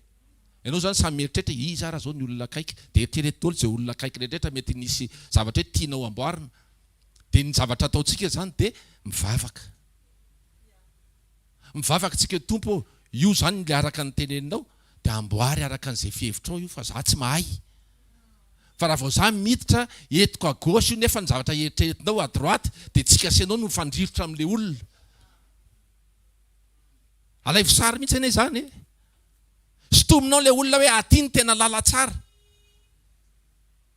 Ianao zany samy mieritreritra hoe iza ara zao ny olona akaiky, dia eritrereto daholo izay olona akaiky rehetrarehetra mety nisy zavatra hoe tianao amboarina. Dia ny zavatra ataontsika izany dia mivavaka. Mivavaka tsika hoe Tompo ô, io izany ilay araka ny teneninao. Dia amboary araka an'izay fihevitrao io fa za tsy mahay. Fa raha vao za miditra entiko à gauche io nefa ny zavatra eritreretinao à droite dia tsika sy ianao no mifandrirotra amin'ilay olona. Alaivo sary mihitsy anie izany e. Sintominao ilay olona hoe aty ny tena lalantsara.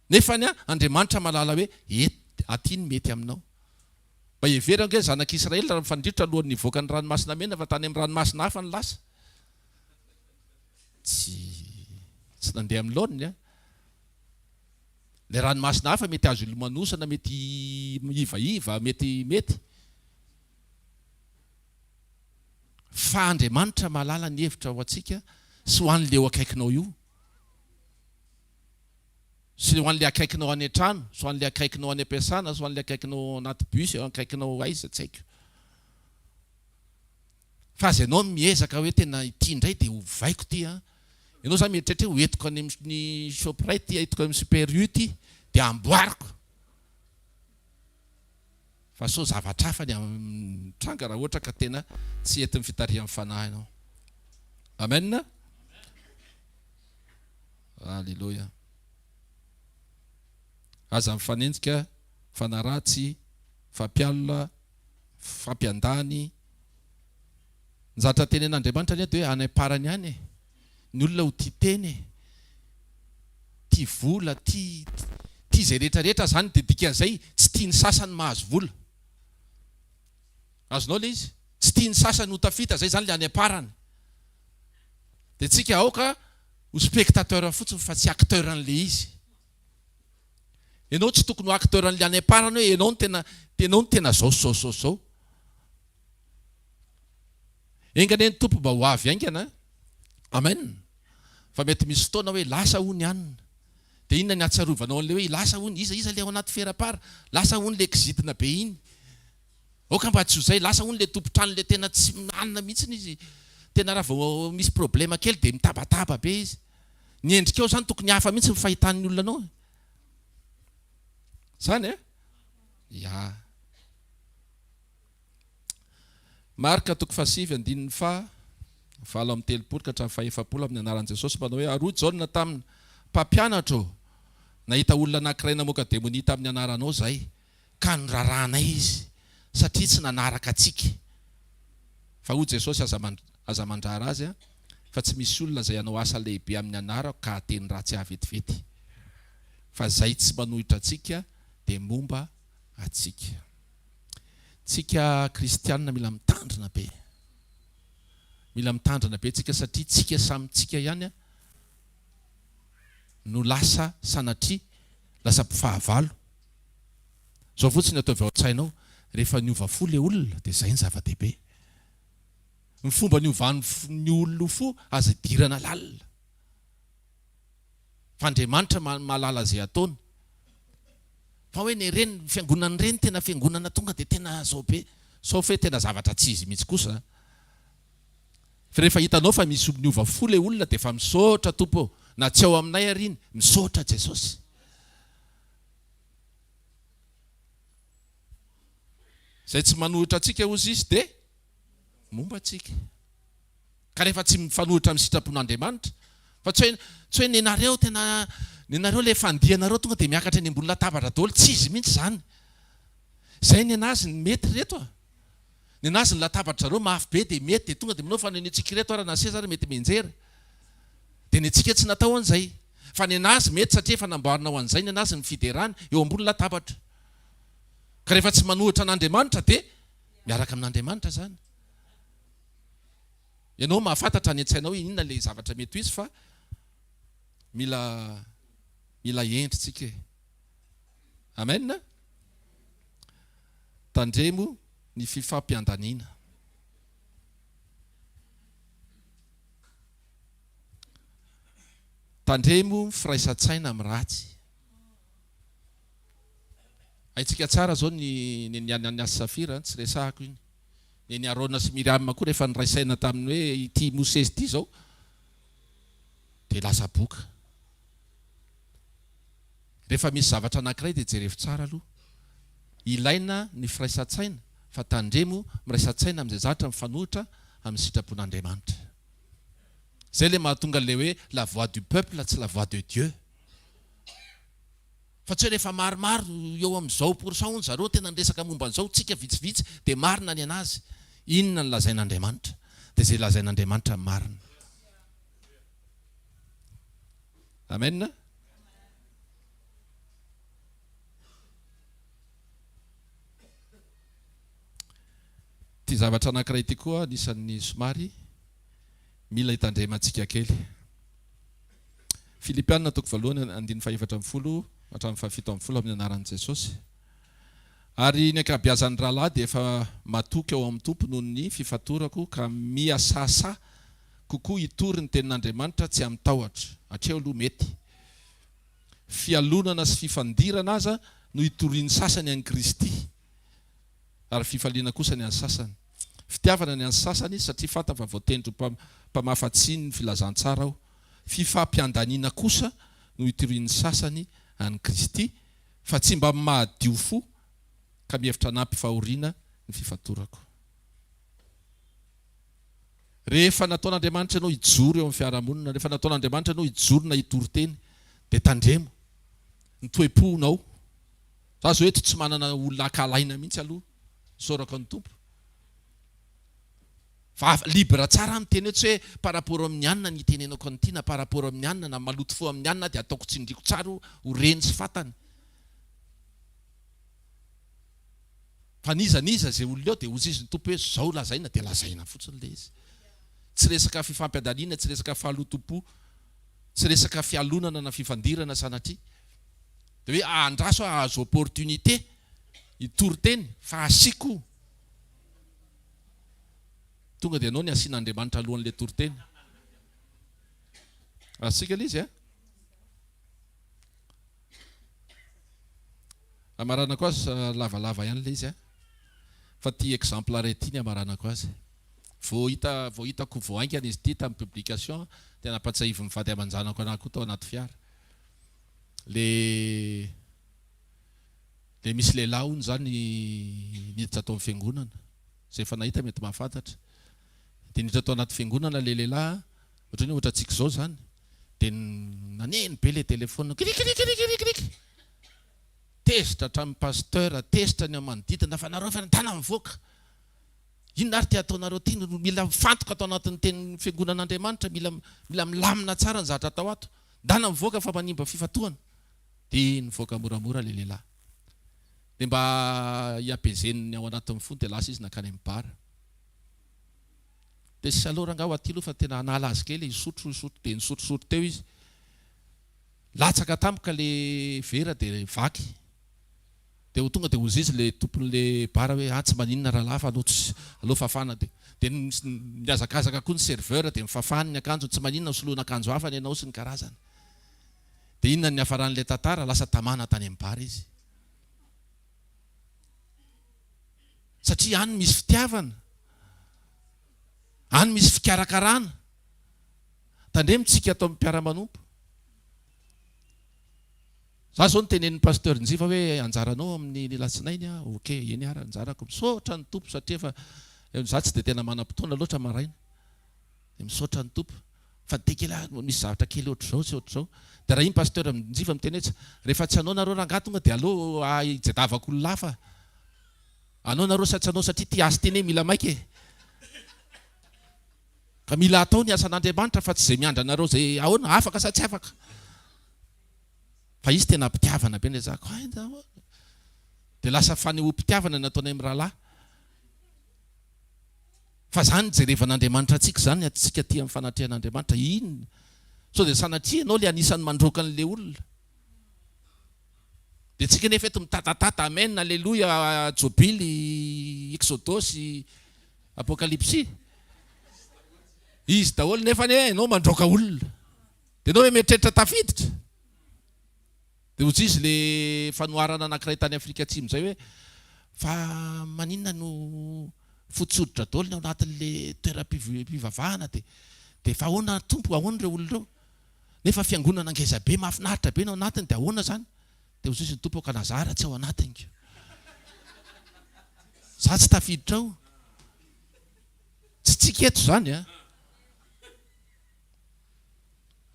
Nefa ny Andriamanitra mahalala hoe et aty ny mety aminao. Mba hevero ange ny zanak'Israely raha mifandrirotra alohan'ny hivoaka ny ranomasina mena fa tany amin'ny ranomasina hafa ny lasa. Tsy tsy nandeha amin'ny laoniny an. Ilay ranomasina hafa mety azo ilomanosana, mety ivaiva, mety mety. Fa Andriamanitra mahalala ny hevitra ho antsika sy ho an'ilay eo akaikinao io. Sy ho an'ilay akaikinao any an-trano, sy ho an'ilay akaikinao any am-piasana, sy ho an'ilay akaikinao ao anaty bus, eo akaikinao aiza, tsy haiko. Fa aza ianao miezaka hoe tena ity indray dia ovaiko ity an. Ianao izany mieritreritra hoe hoentiko any amin'ny Shoprite ity, entiko any amin'ny Super U ity, dia amboariko. Fa sao zavatra hafa ny mitranga raha ohatra ka tena tsy entin'ny fitarihan'ny Fanahy ianao. Amen. Aleloia. Aza mifanenjika, mifanaratsy, mifampialona, mifampiandany. Ny zavatra tenen'Andriamanitra anie dia hoe any am-parany any e. Ny olona ho tia tena e. Tia vola, tia tia izay rehetra rehetra izany dia dikan'izay tsy tian'ny sasany mahazo vola. Azonao ilay izy? Tsy tian'ny sasany ho tafita, izay izany ilay any am-parany. Dia tsika aoka ho spectateur fotsiny fa tsy acteur an'ilay izy. Ianao tsy tokony ho acteur an'ilay any am-parany hoe ianao no tena ianao no tena zao sy zao sy zao sy zao. Enga anie ny Tompo mba ho avy haingana. Amen. Fa mety misy fotoana hoe lasa hono i anona. Dia inona ny ahatsiarovanao an'ilay hoe lasa hono, iza iza ilay ao anaty ferapara? Lasa hono ilay kizitina be iny. Aoka mba tsy ho zay, lasa hono le tompon-trano le tena tsy manana mihitsiny izy, tena raha vao misy problème kely dia mitabataba be izy. Ny endrikao zany tokony hafa mihitsy ny fahitan'ny olona anao e. Zany e? Ya. Marka toko fahasivy andininy faha 38 ka hatramin'ny faha-40 amin'ny anaran'i Jesosy manao hoe, Ary hoy Jaona taminy, Mpampianatra ô, nahita olona anankiray namoaka demonia tamin'ny anaranao izahay, ka norarahanay izy, satria tsy nanaraka antsika. Fa hoy Jesosy, Aza, aza mandrara azy, fa tsy misy olona izay hanao asa lehibe amin'ny anarako ka hahateny ratsy ahy vetivety. Fa izay tsy manohitra antsika dia momba antsika. Tsika kristianina mila mitandrina be. Mila mitandrina be tsika satria tsika samy tsika ihany no lasa sanatria lasa mpifahavalo. Zao fotsiny ataovy ao an-tsainao, rehefa niova fo le olona dia zay ny zava-dehibe. Ny fomba niovan'ny ny olona fo aza idirana lalina. Fa Andriamanitra mahalala izay ataony. Fa hoe ny reny, ny fiangonan'ny reny tena fiangonana tonga dia tena zao be. Sao fe tena zavatra tsy izy mihitsy kosa. Fa rehefa hitanao fa misy niova fo le olona dia efa misaotra Tompo ô, na tsy ao aminay ary iny, misaotra Jesosy. Izay tsy manohitra antsika hozy izy dia momba antsika. Ka rehefa tsy mifanohitra amin'ny sitrapon'Andriamanitra, fa tsy hoe tsy hoe nenareo tena nenareo le fandihanareo tonga dia miakatra eny ambony latabatra daholo, tsy izy mihitsy izany. Izay nenazy ny mety ry reto a. Nenazy ny latabatra zareo mafy be dia mety dia tonga dia manao fa nentsika ireto ary na seza ary mety mianjera. Dia nentsika tsy natao an'izay. Fa nenazy mety satria efa namboarina ho an'izay nenazy ny fiderana eo ambony latabatra. Ka rehefa tsy manohitra an'Andriamanitra dia miaraka amin'Andriamanitra izany. Ianao mahafantatra any an-tsainao hoe inona ilay zavatra mety ho izy fa mila mila hendry tsika e. Amen. Tandremo ny fifampiandaniana. Tandremo ny firaisan-tsaina amin'ny ratsy. Haintsika tsara izao ny ny an'i Safira, tsy resahako iny. Ny an'i Arona sy Miriama koa rehefa niray saina tamin'ny hoe ity Mosesy ity izao dia lasa boka. Rehefa misy zavatra anankiray dia jerevo tsara aloha. Ilaina ny firaisan-tsaina fa tandremo miraisan-tsaina amin'izay zatra mifanohitra amin'ny sitrapon'Andriamanitra. Zay le mahatonga le hoe la voix du peuple tsy la voix de Dieu. Fa tsy hoe rehefa maromaro eo amin'izao pour cent hono zareo tena niresaka momba an'izao, tsika vitsivitsy dia marina ny an'azy. Inona no lazain'Andriamanitra? Dia izay lazain'Andriamanitra no marina. Amen. Ity zavatra anankiray ity koa anisan'ny somary mila hitandremantsika kely. Filipiana toko voalohany andininy faha-14 hatramin'ny faha-17 amin'ny anaran'i Jesosy. Ary ny ankabeazan'ny rahalahy dia efa matoky ao amin'ny Tompo noho ny fifatorako ka mihasahasaha kokoa hitory ny tenin'Andriamanitra tsy amin-tahotra. Hatreo aloha mety. Fialonana sy fifandirana aza no itorian'ny sasany an'i Kristy. ary fifaliana kosa ny an'ny sasany. Fitiavana ny an'ny sasany, satria fantany fa voatendry ho mpamafa tsiny ny filazantsara aho. Fifampiandaniana kosa no itorian'ny sasany an'i Kristy, fa tsy mba mahadio fo, ka mihevitra hanampy fahoriana ny fifatorako. Rehefa nataon'Andriamanitra ianao hijoro eo amin'ny fiarahamonina, rehefa nataon'Andriamanitra ianao hijoro na hitory teny, dia tandremo ny toe-ponao. Za zao eto tsy manana olona ankahalaina mihitsy aloha, isaorako ny Tompo. Fa libre tsara aho miteny hoe tsy hoe par rapport amin'ny anona ny itenenako an'ity na par rapport amin'ny anona na maloto fo amin'ny anona dia ataoko tsindriako tsara ho reny sy fantany. Fa n'iza n'iza izay olona eo dia hozizy ny Tompo hoe zao lazaina dia lazaina fotsiny ilay izy. Tsy resaka fifampiadaniana, tsy resaka fahalotoam-po, tsy resaka fialonana na fifandirana sanatria. Dia hoe andraso aho hahazo opportunité hitory teny fa asiako io. Tonga dia ianao ny asian'Andriamanitra alohan'ilay toriteny. Azontsika ilay izy a? Amaranako azy lavalava ihany ilay izy a. Fa ity exemple iray ity ny amaranako azy. Vao hita vao hitako vao haingana izy ity tamin'ny publication dia nampatsiahivin'ny vady aman-janako anah koa tao anaty fiara. Le le misy lehilahy hono izany niditra tao amin'ny fiangonana. Izay efa nahita mety mahafantatra. Dia niditra tao anaty fiangonana ilay lehilahy, ohatran'ny hoe ohatrantsika izao izany. Dia naneno be ilay telephone, kirikirikirikiriky. Tezitra hatramin'ny pasteur, tezitra ny manodidina fa nareo efa nandana mivoaka. Inona ary ity ataonareo ity? Mila mifantoka ato anatin'ny tenin'ny fiangonan'Andriamanitra, mila mila milamina tsara ny zavatra atao ato. Ndana mivoaka fa manimba fifantohana. Dia nivoaka moramora ilay lehilahy. Dia mba hi-apaiser-ny ny ao anatin'ny fony dia lasa izy nankany amin'ny bar. Dia sy aleo rangahy ho aty aloha fa tena hanala azy kely, hisotro, hisotro. Dia nisotrosotro teo izy. Latsaka tampoka ilay vera dia vaky. Dia ho tonga dia hozy izy ilay tompon'ilay bar hoe ah tsy maninona rahalahy fa aleo tsy aleo fafana dia dia nihazakazaka koa ny serveur dia nifafany ny akanjony tsy maninona soloina akanjo hafa ny anao sy ny karazany. Dia inona ny niafaran'ilay tantara? Lasa tamana tany amin'ny bar izy. Satria any misy fitiavana. Any misy fikarakarana. Tandremo tsika ato amin'ny mpiara-manompo. Za zao notenenin'ny pasteur Njiva hoe anjaranao amin'ny ny latsinainy ah, ok eny ara anjarako, misaotra ny Tompo satria efa za tsy dia tena manam-potoana loatra maraina, dia misaotra ny Tompo fa dia kely ah misy zavatra kely ohatr'izao sy ohatr'izao, dia raha iny pasteur Njiva miteny hoe tsy rehefa tsy anao nareo rangahy tonga dia aleo hijedavako olona hafa, anao nareo sa tsy anao satria ity asa ity anie mila maika e. Ka mila atao ny asan'Andriamanitra fa tsy izay miandry anareo izay ahoana, afaka sa tsy afaka. Fa izy tena mpitiavana be nilazako hay daholo. Dia lasa fanehoam-pitiavana ny ataonay mirahalahy. Fa zany jerevan'Andriamanitra antsika zany antsika aty amin'ny fanatrehan'Andriamanitra. Inona? Sao dia sanatria ianao le anisan'ny mandroaka an'le olona. Dia tsika nefa eto mitatatata amen, aleloia, jobily, exodosy, apokalypsy. Izy daholo nefa anie ianao mandroaka olona. Dia ianao ve mieritreritra tafiditra? Dia hoy izy le fanoharana anankiray tany Afrika Atsimo izay hoe fa maninona no fotsy hoditra daholo ny ao anatin'le toeram-pivavahana dia dia fa ahoana Tompo ahoana ireo olona ireo? Nefa fiangonana ngeza be mahafinaritra be ny ao anatiny dia ahoana izany? Dia hoy izy ny Tompo ka na za ara tsy ao anatiny ko. Za tsy tafiditra ao. Tsy tsika eto izany a.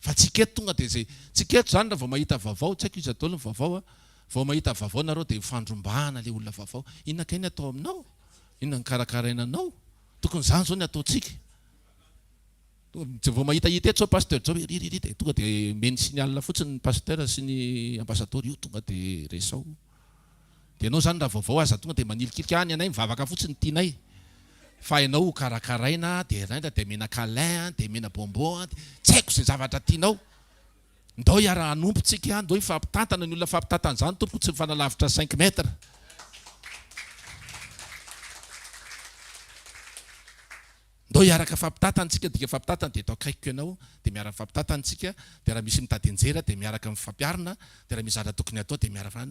Fa tsika eto tonga dia izay, tsika eto izany raha vao mahita vaovao, tsy haiko iza daholo ny vaovao a, vao mahita vaovao nareo dia mifandrombahana ilay olona vaovao, inona kay ny atao aminao? Inona ny karakaraina anao? Tokony izany izao ny ataontsika. Tonga vao mahitahita eto izao Pasteur Joe, ry ry ry dia tonga dia omeny signal fotsiny ny Pasteur sy ny Ambassador, io tonga dia resaho. Dia ianao izany raha vaovao aza tonga dia manilikilika, ah ny anay mivavaka fotsiny tianay fa ianao ho karakaraina dia rainda dia omena câlin dia omena bonbon dia tsy haiko izay zavatra tianao. Ndao hiara hanompo tsika, ndao hifampitantana, ny olona mifampitantana izany tompoko tsy mifanalavitra cinq mètres. Ndao hiaraka fampitantana tsika, dika fampitantana dia eto akaikiko ianao, dia miara mifampitantana tsika, dia raha misy mitady hianjera dia miaraka mifampiarina, dia raha misy zavatra tokony hatao dia miara fa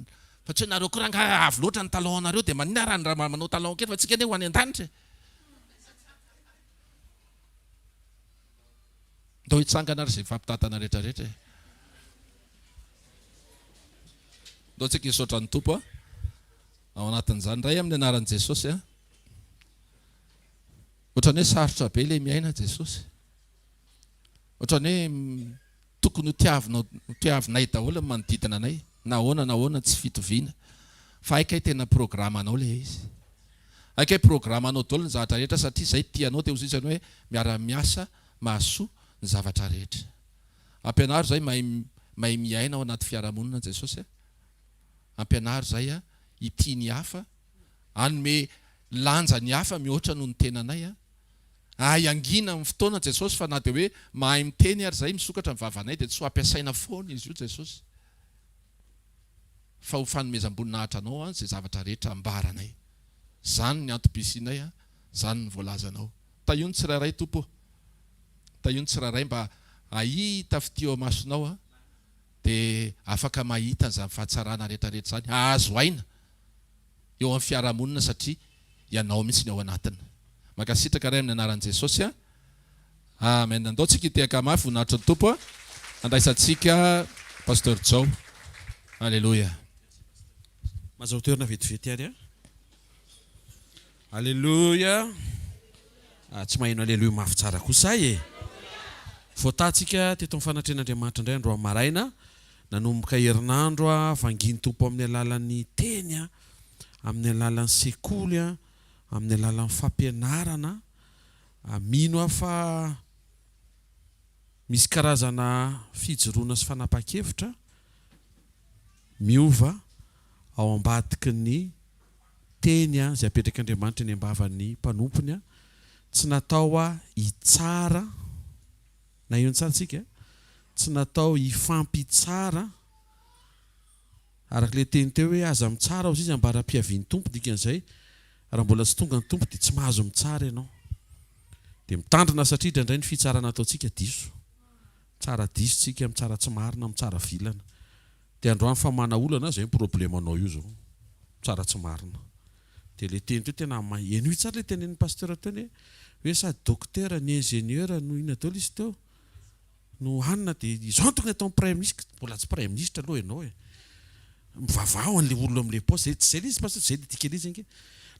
fa tsy hoe nareo koa rangahy avo loatra ny talon nareo dia maninona raha raha manao talon kely fa tsika anie ho any an-danitra e. Ndao hitsangana ary izay mifampitantana rehetra rehetra e. Ndao tsika hisaotra ny Tompo a. Ao anatin'izany Ray amin'ny anaran'i Jesosy a. Ohatran'ny hoe sarotra be ilay miaina Jesosy. Ohatran'ny hoe tokony ho tiavinao, ho tiavinay daholo ny manodidina anay, na ahoana na ahoana tsy fitoviana. Fa hay kay tena programanao ilay izy. Hay kay programanao daholo ny zavatra rehetra satria izay tianao dia hoy izy hoe miara-miasa mahasoa ny zavatra rehetra. Ampianaro izay mahay mahay miaina ao anaty fiarahamonina Jesosy a. Ampianaro izay a hitia ny hafa, hanome lanja ny hafa mihoatra noho ny tenanay a. Ahay hangina amin'ny fotoana Jesosy fa na dia hoe mahay miteny ary izay misokatra ny vavanay dia tsy ho ampiasaina foana izy io Jesosy fa ho fanomezam-boninahitra anao an izay zavatra rehetra ambaranay. Izany ny antom-pisianay an, izany ny voalazanao. Tahio ny tsirairay Tompo ô. Tahio ny tsirairay mba hahita fitia eo amasonao an, dia afaka mahita an'izany fahatsarana rehetra rehetra izany, hahazo aina. eo amin'ny fiarahamonina satria ianao mihitsy ny ao anatiny. Mankasitraka Ray amin'ny anaran'i Jesosy a. Amen. Andao tsika hitehaka mafy voninahitry ny Tompo a. Andraisantsika Pasteur Jao. Alléluia. Mazao toerana vetivety ary a. Alléluia. Ah, tsy maheno Alléluia mafy tsara kosa ahy e. Voatahantsika teto amin'ny fanatrehan'Andriamanitra indray androany maraina. Nanomboka herinandro aho, vangian'ny Tompo amin'ny alalan'ny teny, amin'ny alalan'ny sekoly, amin'ny alalan'ny fampianarana. Mino aho fa misy karazana fijoroana sy fanapahan-kevitra miova ao ambadiky ny teny izay apetrak'Andriamanitra eny am-bavan'ny mpanompony. Tsy natao hitsara. Na eo tsara tsika, tsy natao hifampitsara, araka ilay teny teo hoe aza mitsara hozy izy ambara-piavian'ny Tompo, dikan'izay raha mbola tsy tonga ny Tompo dia tsy mahazo mitsara ianao. Dia mitandrina satria indraindray ny fitsarana ataontsika diso. Mitsara diso tsika, mitsara tsy marina, mitsara vilana. Dia androany fa mana olana, izay ny problemanao io izao, mitsara tsy marina. Dia ilay teny teo tena may. Henoy tsara ilay tenenin'ny pasteur teo anie hoe sady docteur ny ingénieur no inona daholo izy teo no hanina dia izao no tokony ataon'ny praiminisitra. Mbola tsy praiminisitra aloha ianao e. Mivavaha ho an'ilay olona amin'ilay poste. Zay tsy zay ilay izy pasteur, zay ilay dikan'ilay izy ange.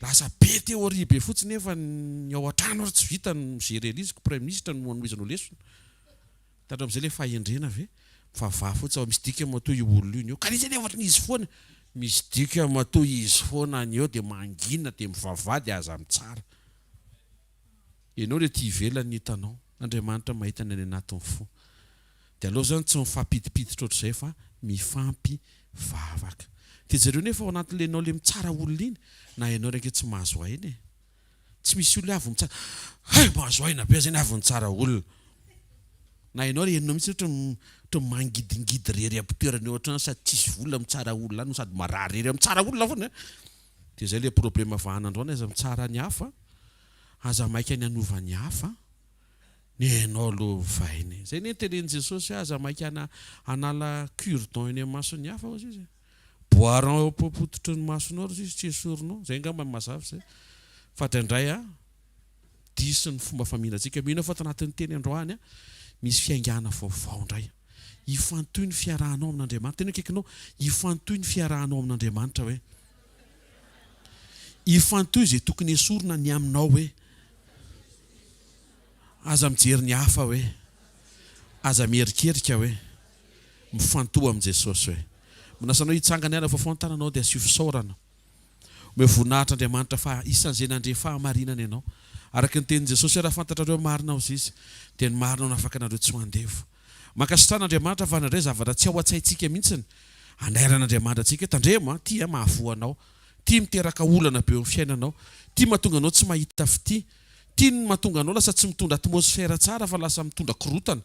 Lasa be théorie be fotsiny nefa ny ao an-trano ary tsy vita ny mi-gérer an'izy ko praiminisitra no anohizanao lesona. Tandremo amizay le fahendrena ve? Mivavaha fotsiny fa misy dikany matoa io olona io ny eo. Ka izy anie ohatry ny izy foana. Misy dikany matoa izy foana ny eo dia mangina dia mivavaha dia aza mitsara. Ianao le ety ivelany ny hitanao. Andriamanitra mahita ny any anatin'ny fo. Dia aleo zany tsy mifampidipiditra ohatr'izay fa mifampivavaka. Dia jereo nefa ao anatin'le enao le mitsara olona iny na ianao ry ange tsy mahazo aina e. Tsy misy olona avy mitsara hay mahazo aina be zany avy nitsara olona. Na ianao ry henonao mihitsy ohatra ohatra mangidingidy rery am-pitoerana eo ohatrany sady tsisy vola mitsara olona any no sady marary rery mitsara olona foana. Dia zay le problème vahana androany aza mitsara ny hafa, aza maika ny hanova ny hafa, ny enao aloha ovaina e. Zay anie ny tenenin'i Jesosy hoe aza maika hanala cure dent eny amin'ny mason'ny hafa hozy izy e. Boiron eo am-pototry ny masonao ry sisa tsy esorinao. Izay angamba no mazava izay. Fa indraindray an, diso ny fomba famindratsika. Mino aho fa ato anatin'ny teny androany an, misy fiaingàna vaovao indray. Ifantohy ny fiarahanao amin'Andriamanitra. Tena akaikinao, ifantohy ny fiarahanao amin'Andriamanitra hoe. Ifantohy izay tokony esorina ny aminao hoe. Aza mijery ny hafa hoe. Aza mierikerika hoe. Mifantoha amin'i Jesosy hoe. Manasa anao hitsangana hiala fafao ny tananao dia asio fisaorana. Omeo voninahitra Andriamanitra fa isan'izay nandre fahamarinana ianao. Araka ny tenin'i Jesosy hoe raha fantatrareo ny marina hozy Izy dia ny marina no afaka anareo tsy ho andevo. Mankasitrana Andriamanitra fa nandre zavatra tsy ao an-tsaintsika mihitsiny. Anairan'Andriamanitra antsika hoe tandremo an, ity an mahavoa anao. Ity miteraka olana be eo amin'ny fiainanao. Ity mahatonga anao tsy mahita fitia. Ity no mahatonga anao lasa tsy mitondra atmosfera tsara fa lasa mitondra korotana.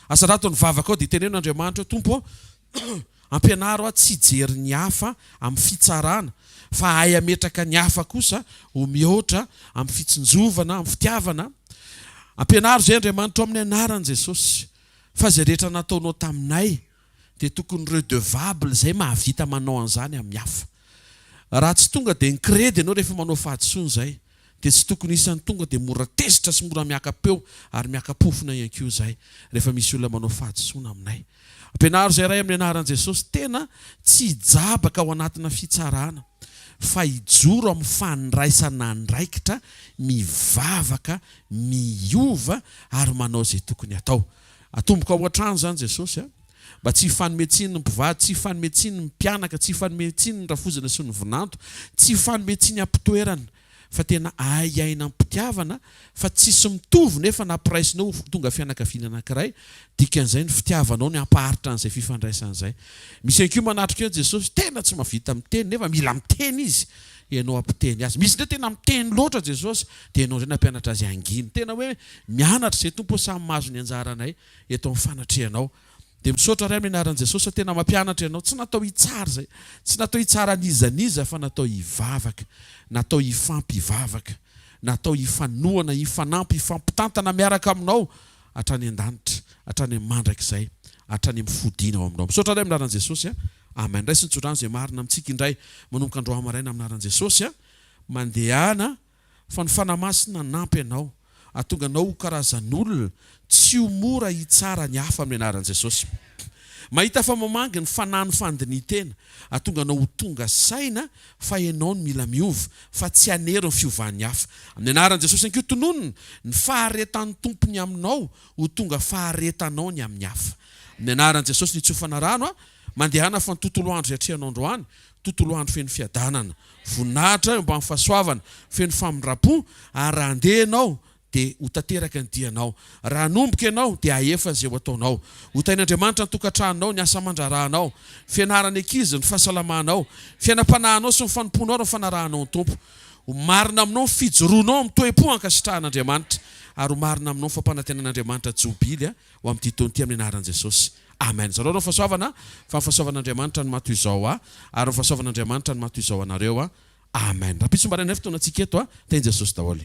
Asarato ny vavakao dia teneno Andriamanitra hoe, Tompo ô, ampianaro aho tsy hijery ny hafa amin'ny fitsarana fa hahay hametraka ny hafa kosa ho mihoatra amin'ny fitsinjovana, amin'ny fitiavana. Ampianaro izay Andriamanitra o amin'ny anaran'i Jesosy fa izay rehetra nataonao taminay dia tokony redevable izay mahavita manao an'izany amin'ny hafa. Raha tsy tonga dia ni-credy ianao rehefa manao fahadisoana izay dia tsy tokony isan'ny tonga dia mora tezitra sy mora miaka-peo ary miaka-pofona ihany koa izay rehefa misy olona manao fahadisoana aminay. Ampianaro izay Ray amin'ny anaran'i Jesosy tena tsy hijabaka ao anatina fitsarana fa hijoro amin'ny fandraisana andraikitra, mivavaka, miova ary manao izay tokony hatao. Atomboka ao an-trano izany Jesosy a! Mba tsy hifanome tsiny ny mpivady, tsy hifanome tsiny ny mpianaka, tsy hifanome tsiny ny rafozana sy ny vinanto, tsy hifanome tsiny am-pitoerana, fa tena ahay hiaina am-pitiavana, fa tsisy mitovy nefa nampiraisinao ho tonga fianakaviana anankiray, dikan'izay ny fitiavanao ny hampaharitra an'izay fifandraisana izay. Misy ihany koa manatrika eo Jesosy, tena tsy mahavita miteny nefa mila miteny izy, ianao hampiteny azy. Misy indray tena miteny loatra Jesosy, dia ianao indray nampianatra azy hangina. Tena hoe mianatra izay Tompo ô, samy mahazo ny anjaranay eto amin'ny fanatrehanao. Dia misaotra Ray amin'ny anaran'i Jesosy fa tena mampianatra ianao. Tsy natao hitsara izay. Tsy natao hitsara an'iza n'iza fa natao hivavaka. Natao hifampivavaka. Natao hifanohana, hifanampy, hifampitantana miaraka aminao hatrany an-danitra, hatrany amin'ny mandrakizay, hatrany amin'ny fodiana ao aminao. Misaotra Ray amin'ny anaran'i Jesosy a. Amen. Raiso ny tsodrano izay marina amintsika indray manomboka androany maraina amin'ny anaran'i Jesosy a. Mandehana Fa ny Fanahy Masina hanampy anao, hahatonga anao ho karazan'olona tsy ho mora hitsara ny hafa amin'ny anaran'i Jesosy. Mahita fa mamangy ny fanahy ny fandinihin-tena, hahatonga anao ho tonga saina fa ianao no mila miova, fa tsy hanery ny fiovan'ny hafa. Amin'ny anaran'i Jesosy ihany koa tononina ny faharetan'ny Tompo ny aminao ho tonga faharetanao ny amin'ny hafa. Amin'ny anaran'i Jesosy ny hitsofana rano, mandehana fa ny tontolo andro izay atrehanao androany, tontolo andro feno fiadanana. Voninahitra eo ambany fahasoavana, feno famindram-po, ary raha handeha ianao, dia ho tanteraka ny dianao. Raha hanomboka ianao, dia hahefa izay ho ataonao. Ho tahin'Andriamanitra ny tokantranonao, ny asa aman-draharahanao, fianaran'ny ankizy, ny fahasalamanao, fiainam-panahinao sy ny fanompoanao ary ny fanarahanao ny Tompo. Ho marina aminao ny fijoroanao amin'ny toe-po ankasitrahan'Andriamanitra, ary ho marina aminao ny fampanantenan'Andriamanitra Jobily ho amin'ity taona ity amin'ny anaran'i Jesosy. Amen. Zarao ny fahasoavana fa ny fahasoavan'Andriamanitra no maha toy izao ahy ary ny fahasoavan'Andriamanitra no maha toy izao anareo. Amen. Rahampitso maraina indray fotoanantsika eto. Tahin'i Jesosy daholo.